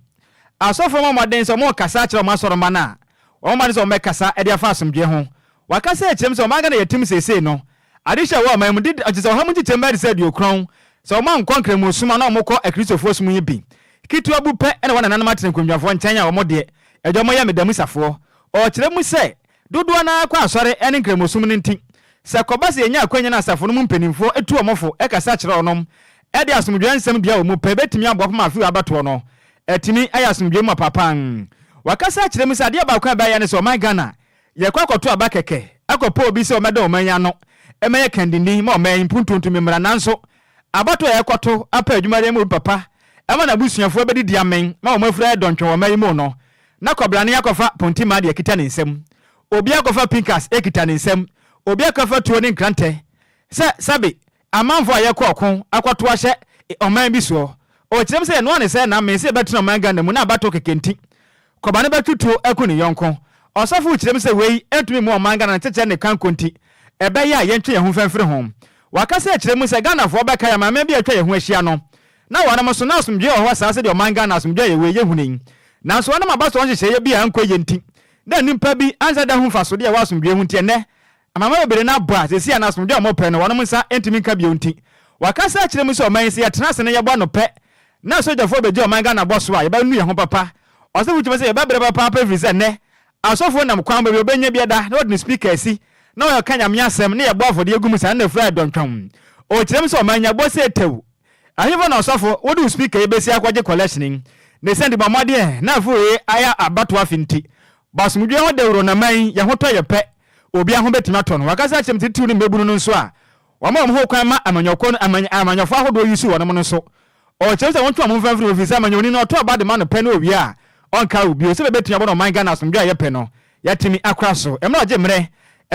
asɔfoɔ mmɔ mmɔden sɛ wɔrekasa akyerɛ wɔn asɔremma no a wɔn mmɔden sɛ wɔbɛkasa de afa asomdwoe ho. Wakasa akyerɛ mu sɛ ɔman Ghana yɛtem seesei no Adehye a ɛwɔ ɔman mu de kyerɛ sɛ ɔha mu nkyekyɛm bɛyɛ te sɛ aduokron. Sɛ wɔankɔ Nkramosom a na wɔkɔ Akristofoɔ som yi bi. Ketewa bu pɛ na wɔn nananom atena nkondwafoɔ nkyɛn a wɔn deɛ, agya wɔn yɛ Medamusafoɔ. Ɔkyerɛ mu sɛ, dodoɔ no ara kɔ asɔre ne Nkramosom no nti, sɛ ɛkɔba sɛ yɛnya akwanya na asafo no mu mpanimfoɔ tu wɔn fo kasa kyerɛ wɔnom de asomdwoeɛ nsɛm dua wɔn mu pɛ, ɛbɛtumi aboa pa ma afe wei abatoɔ no atumi ayɛ asomdwoeɛ mu apapan. Wakasa akyerɛ mu sɛ adeɛ baako a ɛbɛyɛ ne sɛ ɔman Ghana Yɛkɔ akɔto aba kɛkɛ, akɔpɛ obi sɛ ɔmmɛda ɔman yi ano mmɛyɛ kandini ma ɔman yi mpuntuo ntumi mmra. Nanso, abatoɔ a yɛkɔto apɛ adwuma de ama obi papa ma n'abusuafoɔ abɛdidi amen ma wɔn afiri ayɛ dɔntwɛn wɔ ɔman yi mu no, na kɔbrane akɔfa pontima de akita ne nsam. Obi akɔfa pinkas kita ne nsam. Obi akɔfa tuo ne nkrantɛ sɛ sɛbe Amanfoɔ a yɛkɔ ɔko akɔto ahyɛ ɔman bi soɔ. Ɔkyerɛ mu sɛ yɛnoa no sɛ na mee sɛ yɛbɛtena ɔman Ghana mu na abatoɔ kɛkɛ nti kɔba no bɛtwe tuo aku ne yɔnko. Ɔsɔfo kyerɛ mu sɛ wei ntumi mmoa ɔman Ghana no kyekyɛ ne kanko nti ɛbɛyɛ a yɛntwe yɛn ho mfa mfiri ho. Wakasa akyerɛ mu sɛ Ghanafoɔ bɛkae amanaman bi a atwa yɛn ho ahyia no na wɔnom nso na asomdwoeɛ wɔ hɔ saa sɛdeɛ ɔman Ghana asomdwoeɛ a yɛwɔ yi yɛhunu yi. Nanso wɔnam abasoɔ nhyehyɛeɛ bi a ankɔ yie nti na nnipa bi ansa da hu mfasodeɛ a ɛwɔ asomdwoeɛ ho nti ɛnnɛ Amanaman bebree no abɔ a seesei a na asomdwoe a wɔpɛ no wɔnom nsa ntumi nka bio nti, wɔakasa akyerɛ mu sɛ ɔman yi sɛ yɛtena ase na yɛbɔ ano pɛ na asogyafoɔ bɛgye ɔman Ghana bɔ so a yɛbɛnu yɛn ho papa. Ɔsɔfo kyerɛ sɛ yɛbɛbrɛ papaapa ɛfiri sɛ nnɛ asɔfoɔ nam kwan baabi a ɔbɛnya bi ada na wɔde ne speaker asi na ɔreka Nyame asɛm na yɛbɔ afɔdeɛ gu mu saa na afiri ayɛ dɔntwɔn. Ɔkyerɛ mu sɛ ɔman yi abɔ sɛ tɛw. Ɛhefa na ɔsɔfo wode wo speaker yi bɛsi akɔgye kɔlɛhyen yi? Ne sɛ nti bɔ mmɔden ɛ na afe wei ayɛ abatoɔ afe nti bɔ asomdwoeɛ ho dawuro na man yi yɛn ho tɔ yɛ pɛ obiara ho bɛtumi atɔ no. Wakasa akyerɛ me titiriw ne mmabunu no nso a wɔma wɔn ho kwan ma amanyɔkuo no amany amanyɔfoɔ ahodoɔ yi su wɔnom no nso. Ɔkyerɛ sɛ wɔntwe wɔn ho mfa mfiri ho ɛfiri sɛ amanyɔni no ɔto aba de ma no pɛ na ɔwie a ɔnkae wo bio. Sɛdeɛ ɛbɛtumi abɔ no ɔman Ghana asomdwoeɛ a yɛpɛ no yɛatumi akora so. Mmerɛ a ɔgye mmerɛ.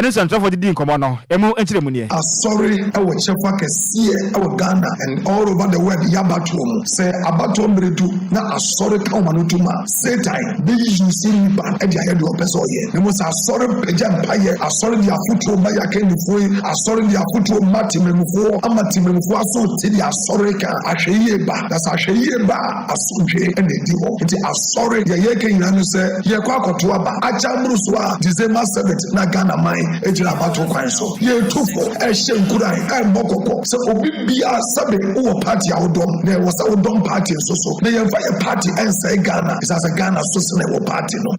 ne nsɛntwerɛfoɔ de dii nkɔmmɔ no, ɛmu nkyerɛmu nie. Asɔre wɔ kyɛfa kɛseɛ wɔ Ghana and all over the world yɛ abatoɔ mu. Sɛ abatoɔ mmerɛ du na asɔre ka wɔn ano tom a, Satan bɛ use nnipa de ayɛ deɛ ɔpɛ sɛ ɔyɛ. Na mmom sɛ asɔre pagya mpaeɛ, asɔre de afotuo ma yɛ akannifoɔ yi, asɔre de afotuo ma temanmufoɔ ama temanmufoɔ aso te deɛ asɔre reka a, ahwɛyie ba. Na sɛ ahwɛyie ba a, asomdwoeɛ na ɛdi hɔ. Nti asɔre, deɛ yɛreka nyinaa ne sɛ yɛrekɔ akɔto aba. Akyɛ mmoro so a, December 7th na Ghana man gyina abatoɔ kwan so. Yɛretu fo, rehyɛ nkuran, rebɔ kɔkɔ sɛ obi biara sɛbe wowɔ party a wodɔm, na ɛwɔ sɛ wodɔm party nso so, na yɛmfa yɛ party nsɛe Ghana, ɛsiane sɛ Ghana so sene wo party no.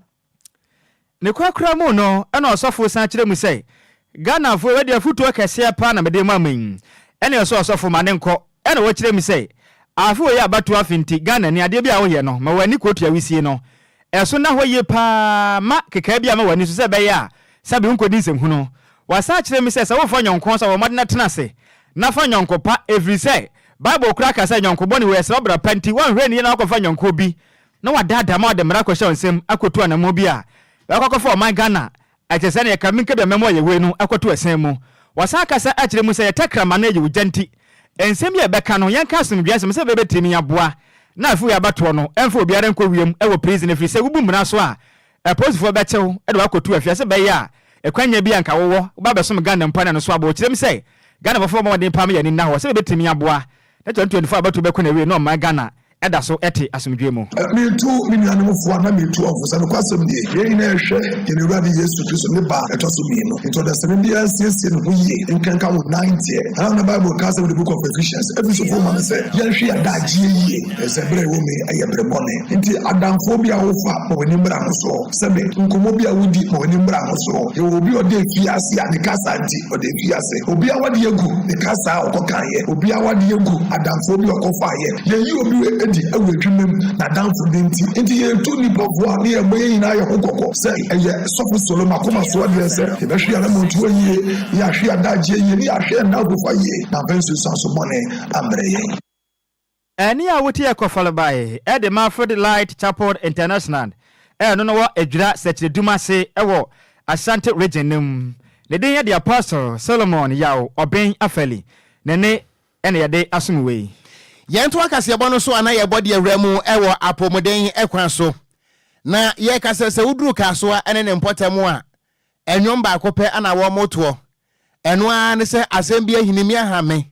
Ne korakora mu no ɛna ɔsɔfo san kyerɛ mu sɛ, Ghanafoɔ wei deɛ afutuo kɛseɛ paa na mede rema mo yi. Ɛna ɔsɛ ɔsɔfo ma ne nkɔ. Ɛna ɔkyerɛ mu sɛ, afe wei yɛ abatoɔ afe nti Ghanani adeɛ bi a woyɛ no ma w'ani kɔtua wisie no ɛso nna hɔ yie paa ma kekaa bi a ma w'ani so sɛ ɛbɛyɛ a sɛbe wonkɔdi nsɛmhunu. Wasan akyerɛ mu sɛ sɛ worefa nyɔnko nso a bɔ mmɔden tena ase na fa nyɔnko pa ɛfiri sɛ Bible koraa ka sɛ nyɔnko bɔne wei ɛsrɛ ɔbra pa nti woanhwɛ annie na woakɔfa nyɔnko bi na wadaadaa ma ɔde mmara akɔhyɛ wo nsam akɔtu anammɔn bi a ɛbɛkɔ akɔfa ɔman Ghana a ɛte sɛ nea Kaminka bi a mɛma ɔyɛ wei no akɔto ɛsɛn mu. Wɔsan kasa kyerɛ mu sɛ yɛ tɛkrɛma na ɛyɛ ogya nti, nsɛm bi a yɛbɛka no, yɛnka asomdwoeɛ asɛm sɛ ɛbɛtumi aboa na afei abatoɔ no ɛmfa obiara nkɔ wiem wɔ prison ɛfiri sɛ wobu mmara so a apolisifoɔ bɛkye wo de wo akɔto afiase bɛyɛ a ɛkwanya bi a nka wowɔ woba abɛsom Ghana mpo a na ɛno so aboa. Ɔkyerɛ mu sɛ Ghanafoɔ bɔ mmɔden paa ma yɛn ani nna hɔ sɛ ɛbɛtumi aboa na 2024 abatoɔ bɛkɔ n'awie na ɔman Ghana da so te asomdwoe mu. Meretu me nuanom fo a na meretu wɔn fo sɛ, nokwasɛm nie, yɛn nyinaa rehwɛ yɛn Awurade Yesu Kristo ne ba a ɛtɔ so mmieno. Enti ɔdasani biara nsiesie ne ho yie nkenka wo nan nteɛ. Anaa na Bible ka asɛm wɔ the book of Ephesians, Efesofo nhoma no sɛ, yɛnhwɛ yɛn adagyeɛ yie, efisɛ berɛ a ɛwɔ mu yi yɛ bere bɔne. Enti adamfoɔ bi a wofa, ma w'ani mmra ho soɔ. Sɛbe, nkɔmmɔ bi a wodi, ma w'ani mmra ho soɔ. Yɛwɔ obi a ɔda afiase a ne kasa nti, ɔda afiase. Obi awadeɛ agu, ne kasa a ɔkɔkaeɛ. Obi awadeɛ agu, adamfoɔ bi a ɔkɔfaeɛ. Yɛyi obi adi wɔ adwuma mu n'adamfo bi nti. Enti yɛretu nnipa fo a ne yɛbɔ yɛn nyinaa yɛn ho kɔkɔ sɛ ɛyɛ Sɔfo Solo m'akoma so adeɛ sɛ yɛbɛhwe yɛn anammɔntuo yie, ne yɛahwe yɛn adagyeɛ yie, ne yɛahwɛ yɛn nnamfofa yie na amfa nsunsuanso bɔne ammrɛ yɛn. Ɛnne a wotie kɔfɔlebae de ma Field Light Chapel International a ɛno no wɔ Adwira Sɛkyerɛdum ase wɔ Ashanti Region no mu. Ne din de Apostle Solomon Yaw Obeng Afali. Ne nne na yɛde asom wei. Yɛntoa kaseɛbɔ no so a na yɛbɔ de awura mu wɔ apɔmuden kwan so. Na yɛka sɛ sɛ woduru Kasoa ne ne mpɔtam a, nnwom baako pɛ na wɔtoɔ. Ɛno ara ne sɛ asɛm bi ahini me aha me,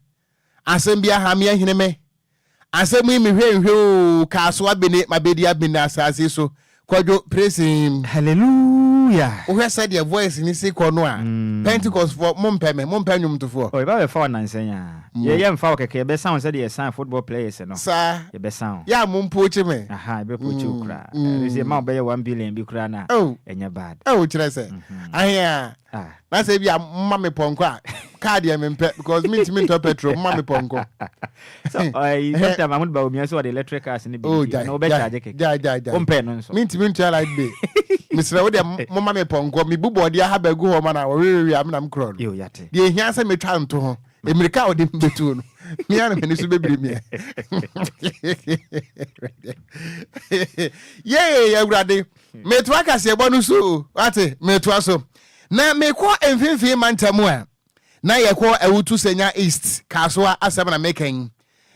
asɛm bi aha me ahini me. Asɛm yi mehwɛ nhwɛ oo, Kasoa bene mabɛdi abene asase so. Kwadwo praise him. Hallelujah. Wohwɛ sɛdeɛ voice no si kɔ no a, Pentecost foɔ mo mpɛ me, mo mpɛ nnwomtofoɔ. Oh yɛba bɛfa wo nansa yi aa. Yɛ yɛ nfa wo kɛkɛ yɛbɛ san wo sɛdeɛ yɛ san football players no. Saa. Yɛbɛ san wo. Yɛ a mo mpookye me. Aha yɛbɛ pookye wo koraa. Ɛno sɛ yɛma wo bɛyɛ 1 billion bi koraa no a ɛnyɛ bad. Oh kyerɛ sɛ ahe aa. Na sɛ ebia moma me pɔnkɔ a, car deɛ mempɛ because mentumi ntɔ petrol, moma me pɔnkɔ. So ɔyi Dr. Mahmoud Bawumia sɛ ɔde electric cars no bi oh, nti ɛno wobɛ charge kɛkɛ. Gyae gyae gyae. Wompɛ no nso. Mentumi ntua light bill. Mesrɛ wo deɛ moma me pɔnkɔ, mebu bɔɔdeɛ ahaba gu hɔ ma na wɔwewewe a menam korɔ no. Yo yate. Deɛ ehia sɛ metwa nto ho. Mmirika a ɔde me bɛtuo no, me ara na m'ani so bɛbiri meɛ. Yee Awurade. Metoa kaseɛbɔ no so o, wate, metoa so. Na mekɔ mfimfini mantam a, na yɛkɔ Awutu Senya East, Kasoa asɛm na meka yi.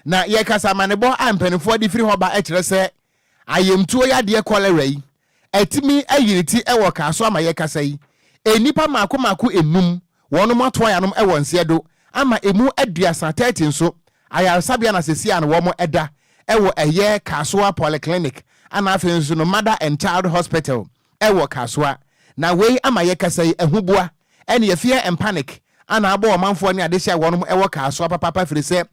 Na yɛkasa amanebɔ a mpanimfoɔ de firi hɔ ba kyerɛ sɛ ayamtuo yadeɛ cholera yi atumi ayi ne ti wɔ Kasoa ma yɛkasa yi. Nnipa mmaako mmaako nnum wɔnom atoa yanom wɔ nseɛ do ama emu aduasa, 30 nso, ayaresabea na sesia no wɔn da wɔ ɛyɛ Kasoa Polyclinic ana afei nso no Mother and Child Hospital wɔ Kasoa. Na wei ama yɛkasa yi ahuboa ɛne fear and panic ana abɔ ɔmanfoɔ ne adehye a wɔnom wɔ Kasoa papaapa firi sɛ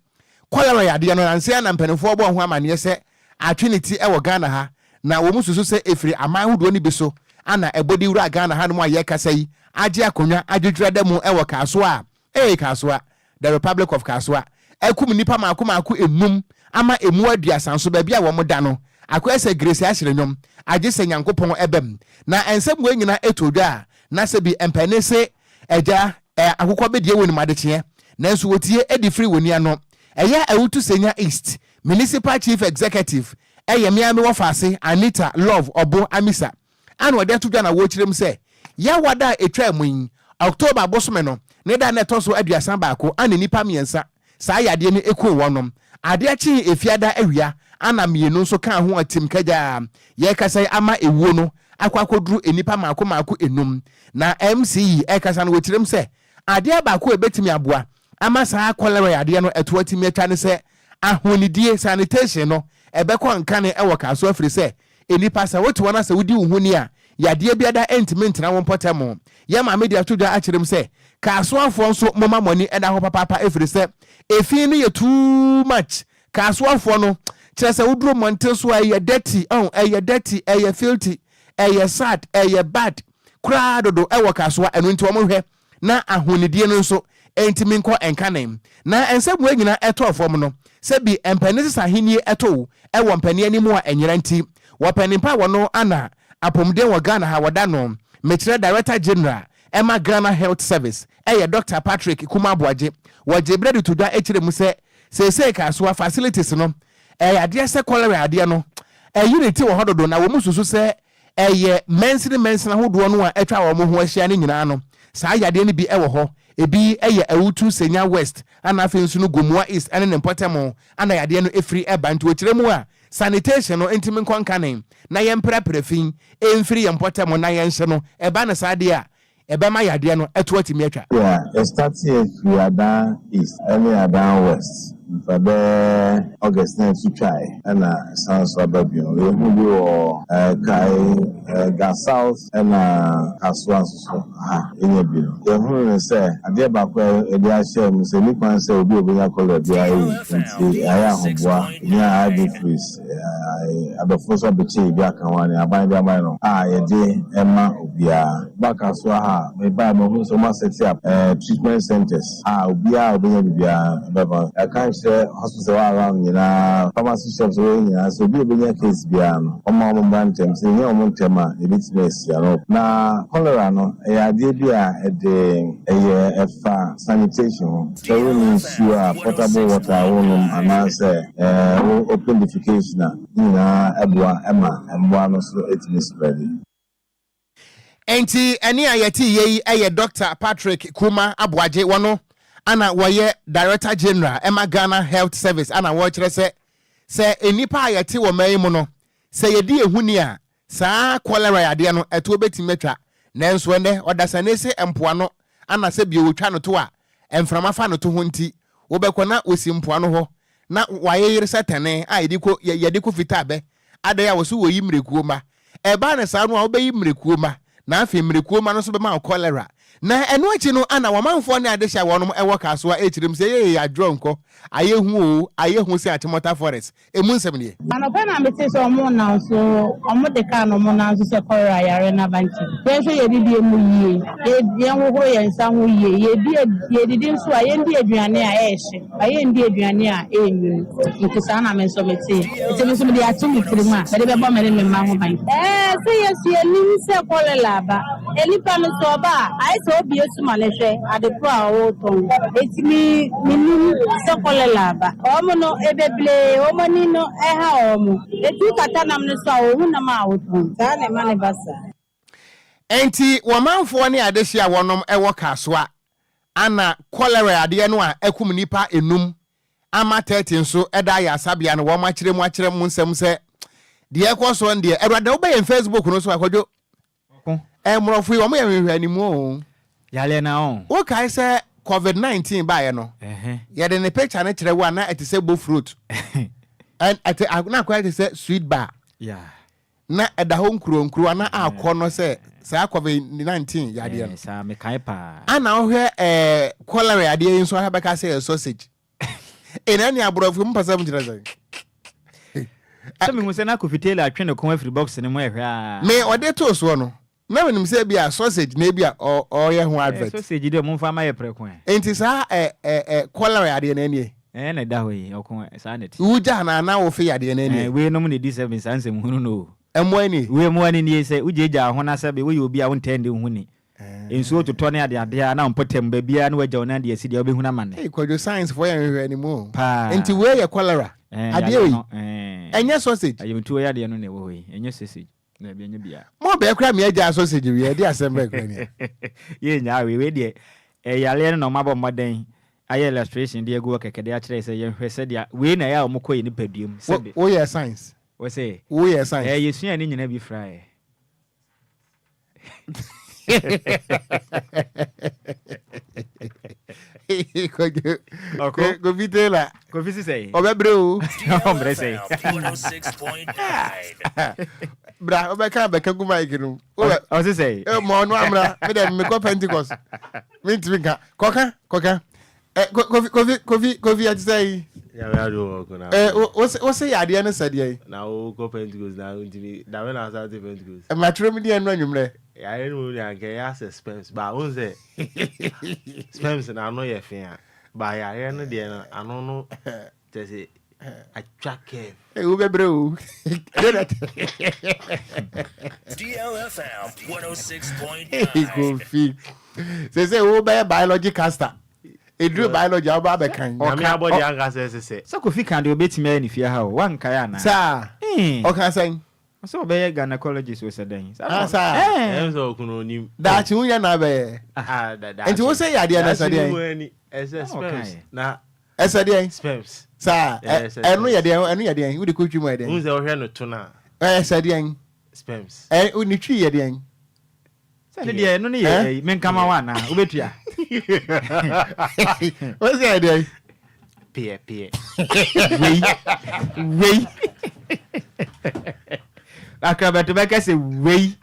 Cholera yadeɛ no nansa yi ara na mpaninfoɔ bɔɔ ho amaneɛ sɛ atwe ne ti wɔ Ghana ha na wɔn susu sɛ ɛfiri aman ahodoɔ no bi so ana ɛbɔ de wuraa Ghana hanom a yɛrekasa yi agye akonwa adwedwera da mu wɔ Kasoa a ee Kasoa the Republic of Kasoa akum nnipa maako maako nnum ama ɛmu aduasa nso baabi a wɔn da no akɔyɛ sɛ Grace Ahyere nnwom agye sɛ Nyankopɔn ɛbam na nsɛm wei nyina ɛtoo dwa a na sɛbi mpanin se Agya, ɛ, akokɔ bɛdie wɔ nim adekyeɛ, nanso wɔtie de firi wɔni ano. Ɛyɛ Awutu Senya East Municipal Chief Executive, ɛyɛ me ara me wɔfaase Anita Love Ɔbo Amisa a na ɔde ato dwa na wɔrekyerɛ mu sɛ Yawada a ɛtwaa mu yi, October bosome no ne da na ɛtɔ so 31 ana nnipa mmiɛnsa saa yadeɛ no ɛkuu wɔnom. Adeɛ kyee Efiada awia ana mmienu nso kaa ho atim kagyaa. Yɛrekasa yi ama ɛwuo no akɔ akɔduru nnipa mmaako mmaako enum. Na MC yi ɛrekasa no wɔkyerɛm sɛ adeɛ baako a ɛbɛtumi aboa ama saa cholera yadeɛ no ɛto atumi atwa ne sɛ ahonidie, sanitation, no ɛbɛkɔ nkane wɔ Kasoa firi sɛ nnipa sɛ wote hɔ na sɛ wodi wo ho ni a yadeɛ biada ntumi ntena wo mpɔtam. Yɛn maame de ato dwa akyerɛ mu sɛ Kasoafoɔ nso momma mo ani nna hɔ papaapa ɛfiri sɛ efi no yɛ too much. Kasoafoɔ no kyerɛ sɛ woduru mmɔnten so a ɛyɛ dirty, ɔho, ɛyɛ dirty, ɛyɛ filthy, ɛyɛ sad, ɛyɛ bad koraa dodo ɛwɔ Kasoa ɛno nti wɔn hwɛ na ahonidie no nso ntumi nkɔ nkane. Na nsɛmua nyina tɔɔ fam no, sɛ bi mpanin sesa ahennie to wɔ mpanin anim a ɛnyera nti, wɔ panin pa wɔno ana apomuden wɔ Ghana ha wɔda no, mekyerɛ Director General ɛma Ghana Health Service ɛyɛ Dɔkta Patrick Kumah Aboagye, wɔgyee berɛ de to dwa kyerɛ mu sɛ seesei Kasoa facilities no ɛyɛ adeɛ sɛ cholera adeɛ no ayi ne ti wɔ hɔ dodo na wɔn susu sɛ Ɛyɛ mansini mansini ahodoɔ no a atwa wɔn ho ahyia no nyinaa no, saa yadeɛ no bi wɔ hɔ. Ebi yɛ Awutu Senya West ɛna afei nso no Gomoa East ɛne ne mpɔtam ɛna yadeɛ no firi ba. Nti wɔkyerɛ mu a, sanitation no ntumi nkɔ nkane na yɛmprapra fi mfiri yɛn mpɔtam na yɛnhye no. Ɛba no saa deɛ a, ɛbɛma yadeɛ no ɛto atumi atwa. Yeah, yɛstarteɛ firi Adan East ne Adan West nfa bɛyɛ August na ɛto twae ɛna ɛsan so aba bio. Yɛhu bi wɔ Kae, Ga South ɛna Kasoa nso so ha yɛnya bi no. Yɛhunu no sɛ adeɛ baako a yɛde ahyɛ mu sɛ ɛnni kwan sɛ obi a ɔbɛnya cholera biara wu nti yɛayɛ ahoboa, yɛnya IV fluids, Adɔfo nso abɛkyɛ biribi aka ho a nea aban de ama yɛn no a yɛde ma obiara. Ba Kasoa ha a, mebae mahunu sɛ wɔn asɛte up treatment centres a obiara a ɔbɛnya biribiara bɛba. Yɛaka akyerɛ hospitals a ɛwɔ around nyinaa, pharmacy shops a ɛwɔ hɔ nyinaa sɛ obi a ɔbɛnya case biara no, wɔmma wɔn mmra ntɛm. Sɛ yɛnya wɔn ntɛm a, yɛbɛtumi asi ano. Na cholera no, ɛyɛ adeɛ bi a ɛde ɛyɛ ɛfa sanitation ho. Sɛ wonni nsuo a, potable water a wonom anaasɛ wo open defecation a, ne nyinaa boa ma mmoa no so tumi spread. Enti ɛnne a yɛte yɛ yi yɛ Dɔkta Patrick Kumah Aboagye, wɔno ana wɔyɛ Director General ɛma Ghana Health Service ana wɔrekyerɛ sɛ sɛ nnipa a yɛte wɔ man yi mu no sɛ yɛdi yɛn ho ni a saa cholera yadeɛ no ɛtoɔ bɛtumi atwa. Nanso ɛnnɛ ɔdasani se mpoano ana sɛ bio wɔtwa no to a mframa fa no to ho nti wobɛkɔ na wɔsi mpoano hɔ na wɔayeyere sɛ tɛne a yɛde kɔ yɛde kɔ fita abɛ adɛn a wɔso wɔyi mmirekuo mma. Ɛbaa no saa no a wobɛyi mmirekuo mma na afei mmirekuo mma no nso bɛma wo kɔlera. Na ɛno akyi no ana wɔmanfoɔ ne adehye a wɔnom wɔ Kasoa rekyerɛ mu sɛ yei adworɔ nkɔ, ayɛ hu oo, ayɛ hu sɛ Achimota Forest. Emu nsɛm nie. Anɔpa na metee sɛ ɔmo nam so, ɔmo de kaa na ɔmo nam so sɛ kɔlera yare no aba nti, yɛnhwɛ yɛn didie mu yie, yɛnhohoro yɛn nsa ho yie, yɛdi yɛdidi nso a yɛndi aduane a ɛyɛ hye. Ma yɛndi aduane a ɛyɛ nwunu. Nti saa na me nso metee. Nti me nso mede ato me tirim a mede bɛbɔ me ne me mma ho ban. Ɛɛ, sɛ yɛso yɛnim sɛ kɔlera aba. Nnipa no sɛ ɔba a, ayɛ sɛ wobue so ma no hwɛ ade korɔ a ɔretɔn. Nti me, menim sɛ kɔlera aba. Wɔn no, bebree wɔn ani no ha wɔn. Nti wokata nam no so a, wɔhu nam a wotɔn. Saa na ɛma no ba saa. Enti wɔmanfoɔ ne adehye a wɔnom wɔ Kasoa Ana cholera adeɛ no a akum nnipa enum ama 30 nso da ayaresabea no wɔn akyerɛ mu akyerɛ mu nsɛm sɛ deɛ ɛkɔ soɔ no deɛ awurade wobɛ yɛn Facebook no so akwadwo mmorɔfo yi wɔn yɛ nhwehwɛ animu o yareɛ na ɔn wokae sɛ covid-19 baeɛ no yɛde ne picture no kyerɛ wo a na ɛte sɛ bofrot ɛte na akɔyɛ te sɛ sweet bar yeah Na ɛda hɔ nkurow nkurow a na akɔ no sɛ saa covid 19 yadeɛ no. Ɛɛ saa mekae paa. Ana wohwɛ ɛɛ cholera yadeɛ yi nso ahwɛ bɛka sɛ ɛyɛ sausage. Ɛna ɛne aborɔfo mu pɛsɛ mo kyerɛ sɛn. Sɛ mehu sɛ na Kofi Taylor atwe ne kɔn afiri box no mu ɛhwɛ aa. Me ɔde too soɔ no na menim sɛ ebia sausage na ebia ɔreyɛ ho advert. Ɛɛ sausage deɛ momfa ma yɛ prɛko ɛ. Enti saa ɛ ɛ ɛ cholera yadeɛ no ɛnie. Ɛɛ na ɛda hɔ yi ɔko ɛ saa na ɛte. Wo gya anaa na wo fe yadeɛ no ɛnie. Ɛɛ wei nom na ɛdi sɛ saa nsɛm hunu no o. Mmoa nie. Wei mmoa no nie sɛ wo gyaagyaa wo ho na sɛbe woyɛ obi a wontaa nni wo ho ni. Nsuo totɔ ne adeade a na wo mpɔtam baabiara na wagya wo nan de asi deɛ wobɛhunu amane. Ei Kwadwo science foɔ yɛ nhwehwɛanimu o. Paa. Nti wei yɛ cholera Ɛɛ adeɛ yadeɛ wei no ɛɛ. ɛnyɛ sausage. Ayamtuo yadeɛ no na ɛwɔ hɔ yi ɛnyɛ sausage. Daabi ɛnyɛ bia. Mo bɛɛ kora mea gyaa sausage wie ɛde asɛm bɛɛ kora nia. Yɛ nyaa wei wei deɛ ɛyareɛ no na ɔmo abɔ mmɔden ayɛ illustration de agu hɔ kɛkɛ de akyerɛ sɛ yɛnhwɛ sɛdeɛ wei na ɛyɛ a ɔmo kɔ yɛ nipadua mu sɛbe. Wo yɛ science. Wo se. Wo yɛ science. Ɛɛ yɛsua ne nyina bi fra ɛ. Kofi Taylor. Kofi si sɛn? Ɔbɛbrɛ o. Ɔmbrɛ sɛn? Bra ɔbɛka bɛka gu mic no. Ɔsi sɛn? Mɔ ɔno amra mi dɛ mekɔ Pentecost. Mi ntumi nka. Kɔka kɔka. Eh, Kofi Kofi Kofi Kofi ɛte sɛ yi. Nyame adum wɔ ko na. Eh, wo se yɛ adeɛ no sɛ deɛ yi. Na wo kɔ Pentecost na ntumi dabe na asa te Pentecost. Matwerɛ mu deɛ nnura nwummerɛ. Yare no mu deɛ anka ɛyɛ asɛ sperms ba wo sɛ sperms na ano yɛ fe a ba yareɛ no deɛ no ano no kyɛ sɛ atwa curve. Ee wo bɛbrɛ o. DLFM 106.9. Kofi. Sɛ sɛ wo bɛyɛ biology caster. Eduru biology a wobɛ abɛkan. Nyame abɔdeɛ ankasa ɛsesɛ. Sɛ Kofi ka deɛ ɔbɛtumi ayɛ ne fie ha o, woankae anaa? Saa? Ɔka sɛn? Ɔsɛ ɔbɛyɛ gynecologist o sɛ dɛn? Ah saa? Ɛyɛ sɛ ɔkono onim. Daakye wo nyɛ na abɛyɛ. Ah daakye. Nti wo sɛ yadeɛ no ɛsɛ Daakye deɛn? no mu ani ɛsɛ sperms na. Ɛsɛ deɛn? Sperms. Saa? Ɛno yɛ deɛn? Ɛno yɛ deɛn? Wode kɔ twi mu ɛyɛ deɛn? Wohu sɛ wohwɛ no to no a. Ɛsɛ deɛn? Sperms. Ɛ ne twi yɛ deɛn? Sɛ ne deɛ ɛno ne yɛ ɛyi menkama wo anaa wobɛtua. Wo sɛ yɛ deɛn? Peɛ peɛ. Wei wei akrabɛto bɛka sɛ wei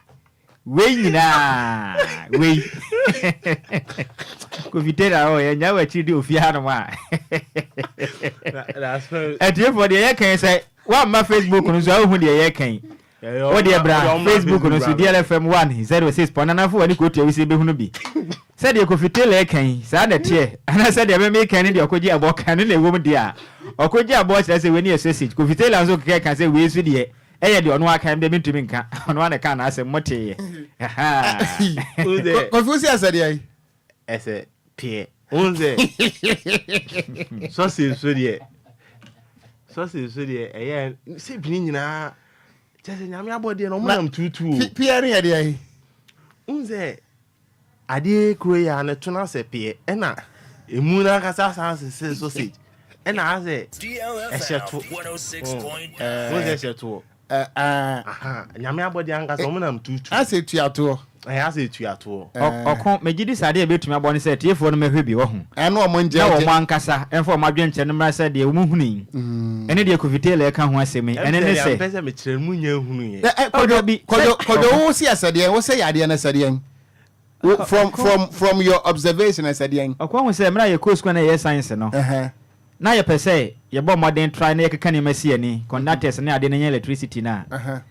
wei nyinaa wei Kofi Taylor ɔ yɛ nya w'akyiri de ofie hanom a atiefoɔ deɛ yɛka sɛ woamma Facebook no nso a wohu deɛ yɛka yi Wo deɛ bra Facebook no so DLFM 106 pɔ nanafo w'ani kɔtua wisie bɛhunu bi. Sɛdeɛ Kofi Taylor reka yi, saa na ɛteɛ? Anaasɛ deɛ me meka ne deɛ ɔkɔgye aboɔ ka no na ɛwom deɛ a? Ɔkɔgye aboɔ kyerɛ sɛ wei no yɛ sausage. Kofi Taylor nso keka ka sɛ wei nso deɛ ɛyɛ deɛ ɔno aka deɛ mentumi nka. Ɔno ara na ɛkaa n'asɛm, moteeɛ. Ahaa. Kofi wo se ɛsɛ deɛn? Ɛsɛ peɛ. Wohu sɛ sausage so deɛ sausage so deɛ ɛyɛ sɛ bini nyinaa kyɛ sɛ nyame abɔdeɛ no ɔmo nam tuutu o. Peɛ no yɛ deɛ? Wohu sɛ adeɛ kuro yi a ne to no asɛ peɛ ɛna emu no ankasa asan sese sausage ɛna asɛ ɛhyɛ to. Wohu sɛ ɛhyɛ toɔ. Nyame abɔdeɛ ankasa ɔmo nam tuutu. Asɛ tuatoɔ. Ɛyɛ asɛ tuatoɔ. Ɔko, megye di sɛ adeɛ a ɛbɛtumi aboa ne sɛ atiefoɔ no mmɛhwɛ bi, wahu. Ɛne wɔn ngyɛ Na wɔn ankasa mfa wɔn adwenkyerɛ no mmra sɛ deɛ wɔhunu yi, ɛne deɛ Kofi Taylor reka ho asɛm yi, ɛne ne sɛ. Ɛm sɛ deɛ mepɛ sɛ mekyerɛ no monnya nhunuiɛ. Kwadwo, Kwadwo, Kwadwo wo se ɛsɛ deɛn? Wo se yadeɛ no ɛsɛ deɛn? Wo, from, from, from your observation ɛsɛ deɛn? Ɔko ahu sɛ mmerɛ a yɛkɔɔ sukuu a na yɛyɛ science no, na yɛpɛ sɛ yɛbɔ mmɔden try na yɛkeka nneɛma si ani, conductors ne adeɛ no nya electricity no a,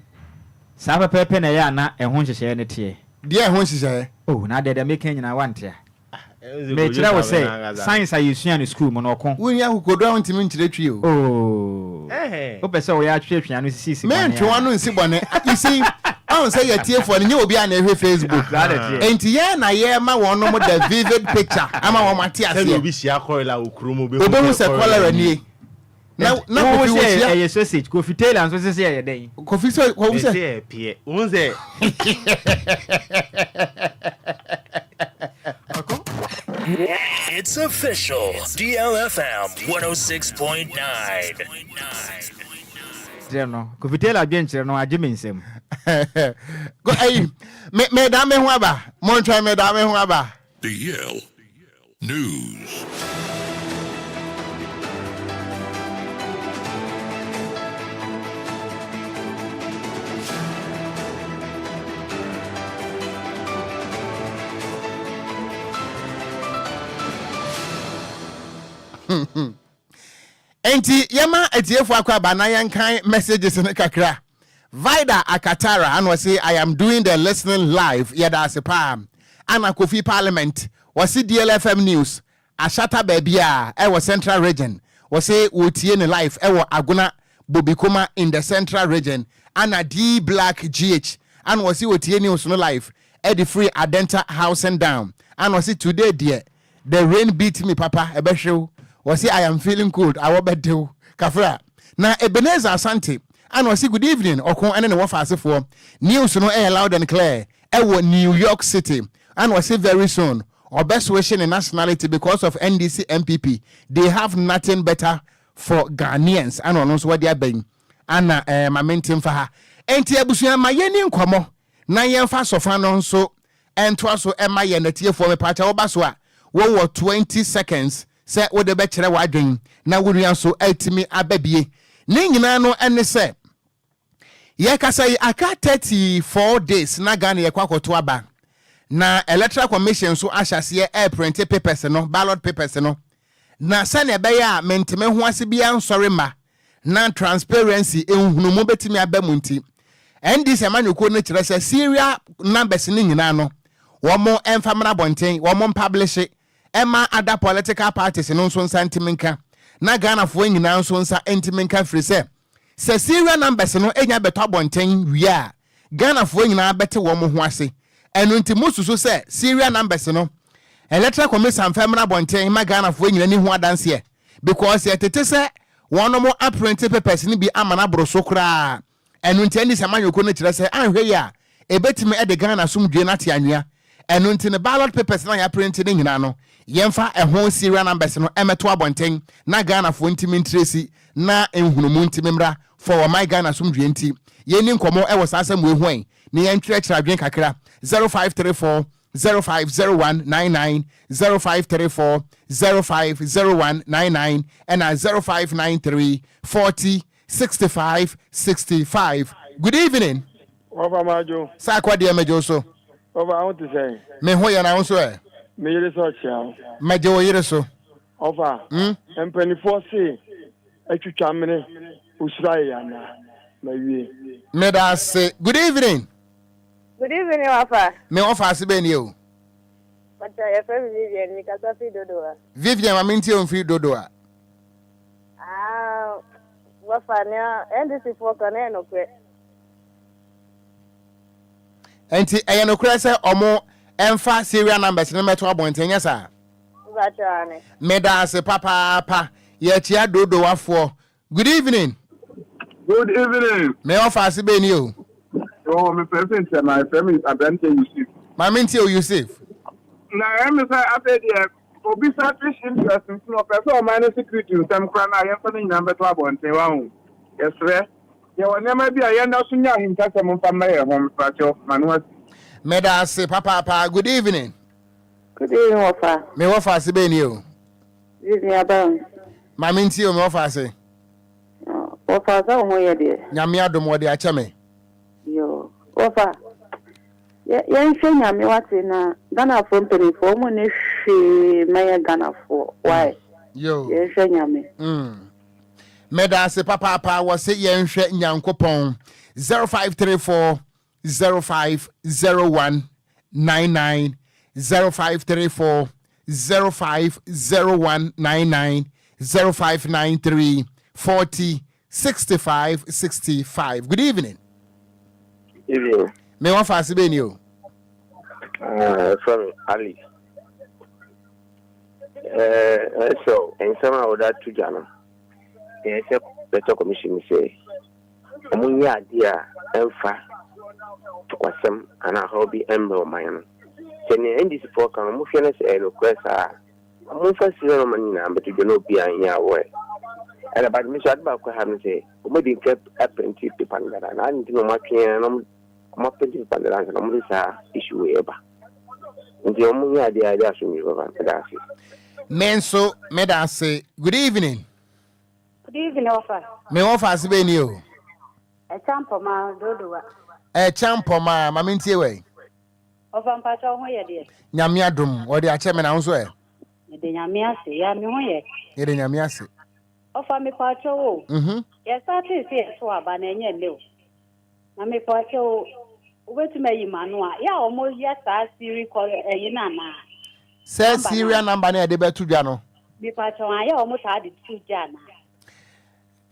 saa pɛpɛɛpɛ na ɛyɛ a na ɛho nhyehyɛeɛ no teɛ. Deɛ ɛho nhyehyɛeɛ? Oh, na adeɛ deɛ meka nyinaa woante a? Mekyerɛ wo sɛ science a yɛsua no sukuu mu no, ɔko. Wonni akokoɔduro a wontumi nkyerɛ twi o. Oh, wopɛ sɛ woyɛ atweatwe ano sisi bɔne a. Mentwe w'ano nsi bɔne. You see, Wahu sɛ yɛ atiefoɔ no, nyɛ obiara na ɛhwɛ Facebook. Saa na ɛteɛ. Enti yɛn na yɛrema wɔnom the vivid picture ama wɔn ate aseɛ. Sɛdeɛ obi hyia kɔlera wɔ kurom obehu Obehu sɛ kɔlera nie. Na Enti, na wo Kofi sɛ wohyia. ɛyɛ sausage, Kofi Taylor nso se sɛ ɛyɛ dɛn? Kofi sɛ Kofi sɛ. Mese ɛyɛ peɛ. Wohu sɛ. It's official. DLFM 106.9. Kyerɛ no, Kofi Taylor adwenkyerɛ no agye me nsam. Go ayi, me me da me ho aba. Montwɛn me da me ho aba. The Yale News. Enti yɛma atiefo akwaaba na yɛnkan messages no kakra. Vida Akatara ana ɔse I am doing the listening live yɛda ase paa. Ana Kofi Parliament ɔse DLFM news ahyata baabi a ɛwɔ Central Region ɔse wɔtie ne live ɛwɔ Agona Bobikoma in the Central Region. Ana D Black GH ana ɔse ɔtie news no live ɛde firi Adenta Housing Down. Ana ɔse today deɛ The rain beat me papa ɛbɛhwew wɔse I am feeling cold awɔ bɛdew kafra na Ebenezer Asante. Ana ɔse good evening ɔko ɛne ne wɔfa asefoɔ. News no ɛyɛ loud and clear ɛwɔ New York City. Ana ɔse very soon ɔbɛ switch ne nationality because of NDC NPP they have nothing better for Ghanaians. Ana ɔno nso wɔde aba yi. Ana ɛɛ ma mente mfa ha. Enti abusua ma yɛni nkɔmɔ na yɛmfa sɔfa no nso ɛntoa so ɛma yɛn atiefoɔ. Mepaakyɛ woba so a, wowɔ 20 seconds sɛ wode bɛkyerɛ w'adwen na wo nua nso atumi aba bie. Ne nyinaa no ɛne sɛ yɛkasa yi, aka 34 days na Ghana yɛkɔ akɔto aba, na Electoral Commission nso ahyɛ aseɛ ɛreprint papers no, ballot papers no, na sɛnea ɛbɛyɛ a menteme ho ase biara nsɔre ma na transparency nhunumu bɛtumi aba mu nti, NDC amanyɔkuo no kyerɛ sɛ serial numbers no nyinaa no, wɔn mfa mmra abɔnten, wɔn mpublish ɛma other political parties no nso nsa ntumi nka, na Ghanafoɔ nyinaa nso nsa ntumi nka, firi sɛ serial numbers no nya bɛtɔ abɔnten wie a, Ghanafoɔ nyinaa bɛte wɔn ho ase. Ɛno nti mo susu sɛ serial numbers no, Electoral Commission fɛ mmra abɔnten ma Ghanafoɔ nyinaa ni ho adanseɛ, because yɛtete sɛ wɔn mo aprint papers no bi ama no aboro so koraa. Ɛno nti ɛne sɛ amanyɔkuo no kyerɛ sɛ anhwɛ yi a, ɛbɛtumi ɛde Ghana asomdwe no ate anwea. Ɛno nti no ballot papers na yɛaprint no nyinaa no, yɛmfa ɛho serial numbers no ɛmɛto abɔnten na Ghanafoɔ ntumi ntiresi na nhunumu ntumi mmra for ɔman Ghana asomdwe. Nti yɛni nkɔmmɔ ɛwɔ saa asɛm wei ho ɛ na yɛntwerɛkyerɛ adwene kakra. 0534 050199, 0534 050199, ɛna 0593 40 65 65. Good evening. Wɔfa Madwo. Saa akɔ deɛ mɛgye wo so. Wɔfa, aho te sɛn? Me ho yɛ, na wo nso ɛ? Me yere sɛ ɔkyea wo. Mɛgye wo yere so. Ɔfa, mpanimfoɔ se atwitwa mene osuro ayɛ anaa? Mawie. Meda ase. Good evening. Good evening, Wafa. Me wɔfa ase bɛn nie o? Pacha, yɛfrɛ me Vivian, mikasa fi Dodowa. Vivian, ma mentie wo mfiri Dodowa. Ah, Wafa, nea NDC foɔ ka no ɛyɛ nokorɛ. Nti ɛyɛ nokorɛ sɛ ɔmo ɛmfa serial numbers no mɛto abɔnten, nyɛ saa? Mpakyɛ ane. Meda ase papaapa. Yɛkyia Dodowafoɔ. Good evening. Good evening. Me wɔfa ase bɛn nie o? Oh, me fɛ fi ntɛm a ɛfɛ mi aberante Yusuf. Ma mentie o, Yusuf. Na ɛyɛ mi sɛ afei deɛ obi selfish interest nti na ɔpɛ sɛ ɔman no security nsɛm koraa na yɛmfa no nyinaa bɛto abɔnten wahu. Yɛsrɛ. Yɛwɔ nneɛma bi a yɛnda so nya ahintasɛm mfa mma yɛn ho, mepakyɛw, ma no asi. Meda ase papaapa. Good evening. Good evening, Wɔfa. Me wɔfa ase bɛn nie o? Vivian Abaron. Ma mentie o, me wɔfa ase. Wɔfa, sɛ wo ho yɛ deɛ? Nyame adom, wɔde akyɛ me. Yo. Wɔfa, yɛnhwɛ Nyame wate, na Ghanafoɔ mpanimfoɔ wɔn nni hwee ma yɛ Ghanafoɔ. Why? Yo. Yɛnhwɛ Nyame. Meda ase papaapa. Wɔ se yɛnhwɛ Nyankopɔn. 0534 050199, 0534 050199, 0593 40 65 65. Good evening. Evening. Me wɔfa ase bɛni o? From Ali. Ɛsɛ nsɛm a wɔde ato dwa no, ɛyɛ sɛ Electoral Commission sɛ ɔmo nyɛ adeɛ a ɛmfa tokwasɛm anaa ɔhaw bi mmerɛ ɔman no. Sɛ nea NDC foɔ ka no, ɔmo hwɛ no sɛ ɛyɛ nokorɛ saa a, ɔmo mfa serial number no nyinaa mbɛto dwa na obiara nyɛ aware. Ɛna but me nso ade baako ha no sɛ ɔmo adi nka aprint paper no dada na adi nti na ɔmo atwe ara na ɔmo aprint paper no dada ansa na ɔmo de saa issue wei ɛba. Nti ɔmo nyɛ adeɛ a ɛde asomdwe bɛba. Meda ase. Me nso meda ase. Good evening. Good evening, Ofa. Me wɔfa ase bɛn ni o? Ɛkya mpɔma, Dodowa. Ɛkya mpɔma, ma mentie wɛ. Ɔfa, mpakyɛ wo ho yɛ deɛ? Nyame adom, wɔde akyɛ me, na wo nso ɛ? Mede Nyame ase, ya me ho yɛ. Yɛde Nyame ase. Ɔfa, mepakyɛ wo. Yɛsate sɛ yɛto aba na ɛnyɛ nnɛ o. Na mepakyɛ wo, wobɛtumi ayi ma no a, yɛ a ɔmo yɛ saa siri kɔ ɛyi no anaa? Sɛ serial number no yɛde bɛto dwa no. Mepakyɛ wo, ayɛ a ɔmo taa de to dwa anaa?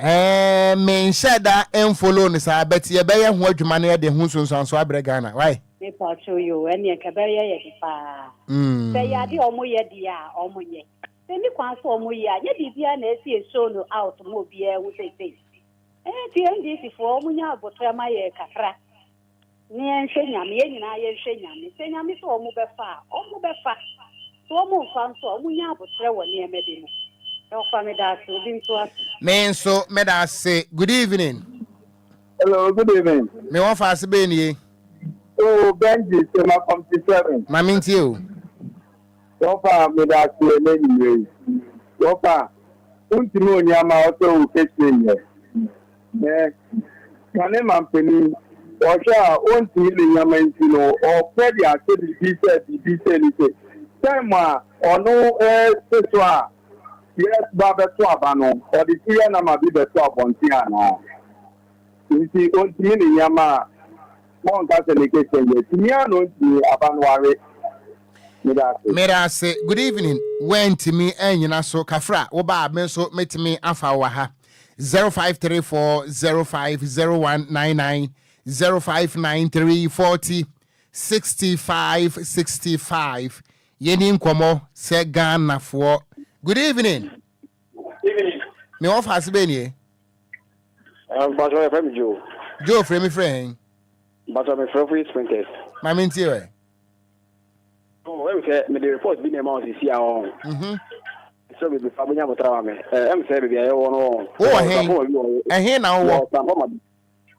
Ɛɛ, menhyɛ da mfollow no saa, but yɛbɛyɛ ho adwuma no, yɛde ho nsunsuanso abrɛ Ghana. Why? Mepakyɛ yo, ɛneɛ nka ɛbɛyɛ yɛ de paa. Sɛ yɛ ade a ɔmo yɛ deɛ a, ɔmo nyɛ. Sɛ ni kwan so ɔmo yɛ a, nyɛ biribiara na ɛsi ɛshow no out ma obiara hu seesei. Nti NDC foɔ ɔmo nya abotrɛ ma yɛ kakra ne yɛnhwɛ Nyame, yɛn nyinaa yɛnhwɛ Nyame. Sɛ Nyame sɛ ɔmo bɛfa a, ɔmo bɛfa. Sɛ ɔmo nfa nso a, ɔmo nya abotrɛ wɔ nneɛma bi mu. Ɔfa meda ase, obi nto ase. Me nso meda ase. Good evening. Hello, good evening. Me wɔ fa ase bɛn nie? Oh, Benji, Tema Committee 7. Ma me ntie o. Wɔfa meda ase ɛnɛ anwummerɛ yi. Wɔfa, wontumi onyi ama ɔsɛ wo kɛhyɛ nyɛ. Ɛ, kane mampanin, ɔhwɛ a ɔntumi ne nyama nti no, ɔpɛ de ahyɛ biribi sɛ biribi sɛ ni sɛ. Time a ɔno te so a yɛba bɛto aba no, ɔde serial number bi bɛto abɔnten anaa? Nti ɔntumi ne nneɛma a wɔnka sɛ ne kɛhyɛ nyɛ. Tumi ara na ɔntumi, aba no ware. Meda ase. Meda ase. Good evening. Woantumi annyina so. Kafra, wo ba a, me nso mɛtumi afa wo wɔ ha. 0534 050199 0593 40 65 65. Yɛni nkɔmmɔ sɛ Ghanafoɔ. Good evening. Evening. Me wɔ fa ase bɛn nie? Mpatsɔ yɛfrɛ me Joe. Joe frɛ mi frɛ hɛn. Mpatsɔ me frɛ fo Sprinters. Ma me ntie wɛ. Oh, ɛm sɛ mede report bi na ɛma wo sisi a ɔn. Mhm. Sɛ baabi fa bɛnya abotra ma me. Ɛm sɛ baabi a yɛwɔ no ɔn. Wowɔ hen? Ɛhe na wowɔ?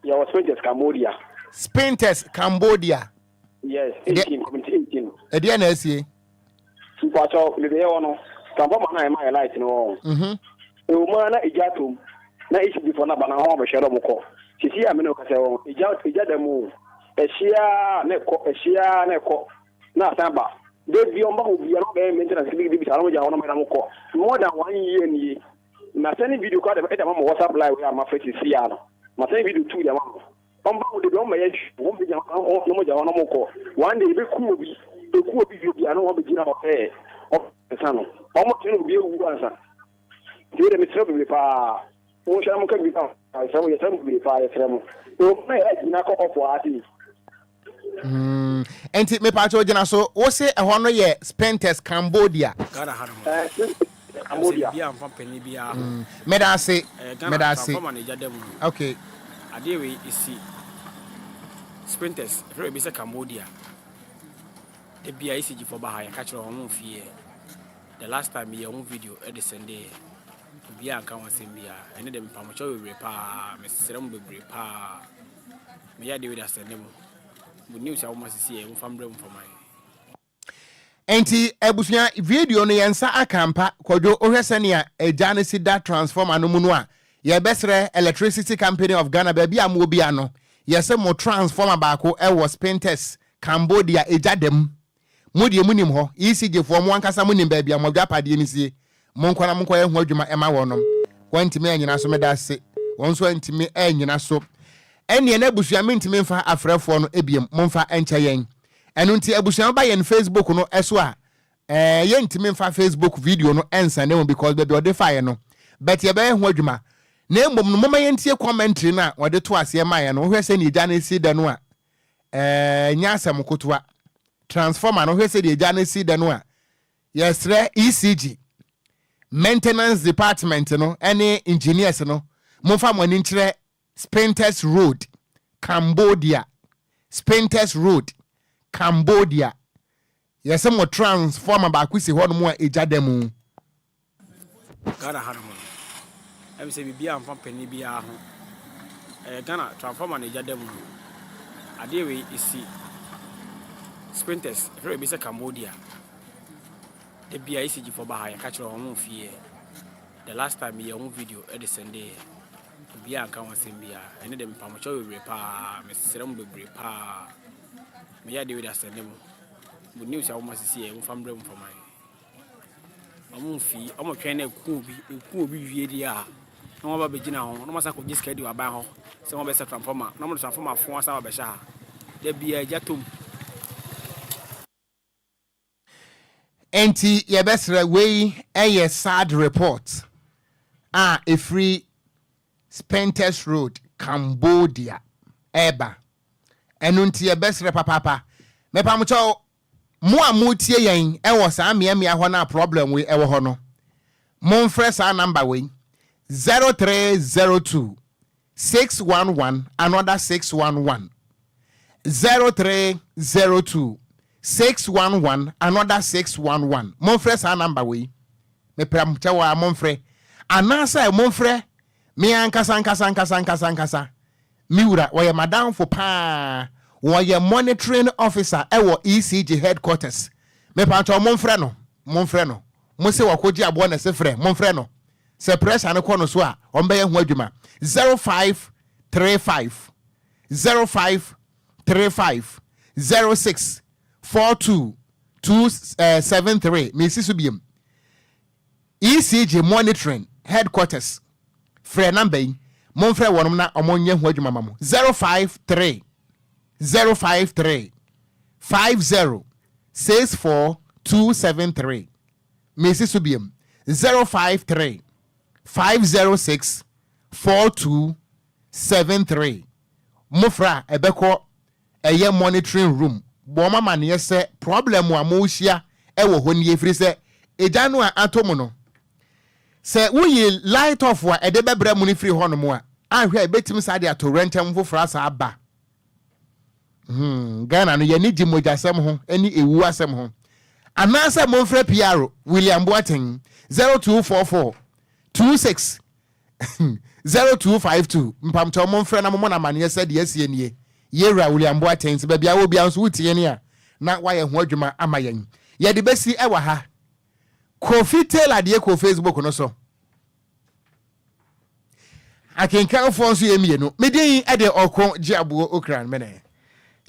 Yɛwɔ Sprinters Cambodia. Sprinters Cambodia. Yes, 18, community 18. Ɛdeɛ na asie? Mpatsɔ baabi a yɛwɔ no, transformer no a ɛma yɛ light no ɔn. Mhm. Ɛwɔ mu ara na egya atɔ mu, na ECG foɔ no aba na ho abɛhwɛ na wɔkɔ. Sisi a me ne wo kasa yi ɔn, egya egya da mu o. Ɛhye ara na ɛkɔ, ɛhye ara na ɛkɔ, na asan ba. Da bi ɔmba hɔ biara na ɔbɛyɛ maintenance gidigidi bi saa na wɔgya hɔ na wɔyɛ na wɔkɔ. More than one year nie. Masɛne video koraa de ama mo WhatsApp line wei a mafrɛ sisi ara no. Masɛne video two de ama mo. Ɔmba hɔ da bi ɔmmɛyɛ hwee, wɔbɛgyina hɔ na wɔgya hɔ na wɔkɔ. One day ebeku obi, eku obi wie bi a na wɔabɛgyina hɔ sɛ ɔnsa no. Wɔte na obi awu ansa. Nti wei deɛ mesrɛ bebree paa. Monhwɛ na monka biribi fa ho. Yɛsrɛ mo, yɛsrɛ mo bebree paa, yɛsrɛ mo. Ɛwɔ mu na yɛ light nyinaa kɔ off wɔ ha sei. Mm, nti mepatwa ogyina so wo se ɛhɔ no yɛ Spintex Cambodia. Ghana ha nom. Eh, Spintex Cambodia. Ɛsɛ biribi amfa panyin biara ho. Mm, meda ase. Ɛyɛ Ghana Meda ase. transformer na egya da mu no. Okay. Adeɛ wei esi Spintex, ɛfrɛ baabi sɛ Cambodia. Da bia ECG foɔ ba ha yɛka kyerɛ wɔn wɔn mfii yɛ. The last time meyɛɛ ho video de sɛndee yɛ. Obiara anka ho asɛm biara. Ɛne deɛ mepamokyɛw bebree paa. Mesrɛ mo bebree paa. Meyɛ adeɛ wei de asɛnde mo. Mo news a moma sisi yɛ momfa mbrɛ mu mfa ma yɛn. Enti abusua video no yɛn nsa aka ampa Kwadwo wohwɛ sɛnea egya no si da transformer no mu no a yɛbɛsrɛ Electricity Company of Ghana baabi a mowɔ bia no yɛse mo transformer baako wɔ Spintex Cambodia egya da mu Mo deɛ monim hɔ, ECG foɔ mo ankasa monim baabi a mo adwapadeɛ no sie, monkɔ na monkɔyɛ ho adwuma ɛma wɔnom. Wɔantumi anyina so, meda ase. Wɔn nso antumi anyina so. Ɛnneɛ na abusua mentumi mfa afrɛfoɔ no biom, momfa nkyɛ yɛn. Ɛno nti abusua moba yɛn Facebook no so a, ɛɛ yɛntumi mfa Facebook video no nsɛnde mo because baabi a ɔde faeɛ no, but yɛbɛyɛ ho adwuma. Na mmom no momma yɛntie commentary no a wɔde to aseɛ maeɛ no, wohwɛ sɛdeɛ egya no si dɛ no a, Ɛnyɛ asɛm kotoa. Transformer no, wohwɛ sɛdeɛ gya no si dɛ no a, yɛsrɛ ECG, maintenance department no ne engineers no, momfa mo ani nkyerɛ Spintex Road, Cambodia. Spintex Road, Cambodia. Yɛsɛ mo transformer baako si hɔnom a egya da mu. Ghana ha nom no, ɛm sɛ biribiara mfa panin biara ho. Ɛyɛ Ghana transformer na egya da mu no. Adeɛ wei esi Spintex, ɛfrɛ baabi sɛ Cambodia. Da biara ECG foɔ ba ha, yɛka kyerɛ wɔn, wɔn mfi yɛ. The last time meyɛɛ ho video de sɛndee yɛ. Obiara anka ho asɛm biara. Ɛne deɛ mepamokyɛw bebree paa, mesrɛ mo bebree paa. Meyɛ adeɛ wei de asɛnde mo. Mo news a moma sisi yɛ, momfa mbrɛ mu mfa ma yɛn. Ɔmo mfi, ɔmo twɛn na eku obi, eku obi wie deɛ a, na wɔn aba abɛgyina ho, na wɔn asan akɔgye sika adi wɔ aban hɔ sɛ wɔn abɛsɛ transformer, na wɔn de transformer fo asan aba abɛhyɛ ha. Da biara egya tɔ mu. Enti yɛbɛsrɛ, wei yɛ sad report a ɛfiri Spintex Road, Cambodia ɛreba. Ɛno nti yɛbɛsrɛ papaapa. Mepamokyɛw, Mo a moretie yɛn wɔ saa mmeammea hɔ no a problem wei wɔ hɔ no, momfrɛ saa number wei, 0302. 611 another 611 0302 611 another 611. Momfrɛ saa number wei, mepɛ kyɛw a momfrɛ, anaasɛ momfrɛ me ankasa nkasa nkasa nkasa nkasa. Me wura wɔyɛ madamfo paa, wɔyɛ monitoring officer ɛwɔ ECG headquarters. Mepatɔ momfrɛ no, momfrɛ no. Mo se wɔkɔgye aboɔ na ɛsɛ frɛ, momfrɛ no sɛ pressure no kɔ no so a, ɔmbɛyɛ ho adwuma. 0535 0535 06 42 2 73. Mesi so biem, ECG monitoring headquarters, frɛ number yi, momfrɛ wɔnom na ɔmo nyɛ ho adwuma ma mo. 053 053 50 64 273. Mesi so biem, 053 506 4273. Mofra a ɛbɛkɔ ɛyɛ monitoring room, bɔn ɔmo amaneɛ sɛ problem a mohyia ɛwɔ hɔ nie, firi sɛ egya no a atɔ mu no, sɛ woyi light off a ɛde bɛbrɛ mu no firi hɔnom a, ahwɛ a ɛbɛtumi saa de ato rɛntɛm foforɔ asa aba. Ghana no yɛne gye mogyasɛm ho ne ewu asɛm ho. Anaasɛ momfrɛ PR William Boateng, 0244 26 0252. Mpamkyɛw, momfrɛ na momɔ no amanneɛ sɛ deɛ asie nie. Yɛwura William Boateng, sɛ baabi a wɔ bia nso wotie ne a, na wayɛ ho adwuma ama yɛn. Yɛde bɛsi ɛwɔ ha. Kofi Taylor deɛ, kɔ Facebook no so. Akenkanfoɔ nso yɛ mmienu. Medin ɛde Ɔko Gye Aboɔ Okran mene.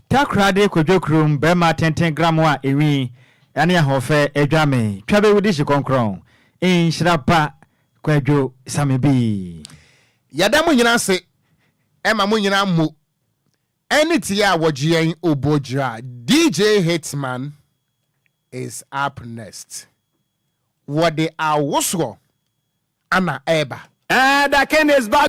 Takoradi Kwadwo kurom bɛrima tenten gram a enwi ne ahoɔfɛ adwa me twa bɛwu de hye kɔnkrɔn nhyira pa Kwadwo same bi. Yɛda mo nyinaa ase, ɛma mo nyinaa mo ɛne tie a wɔgye yɛn Obogyira. DJ Hitman is up next. Wɔde awosoɔ ana ɛreba. The king is back.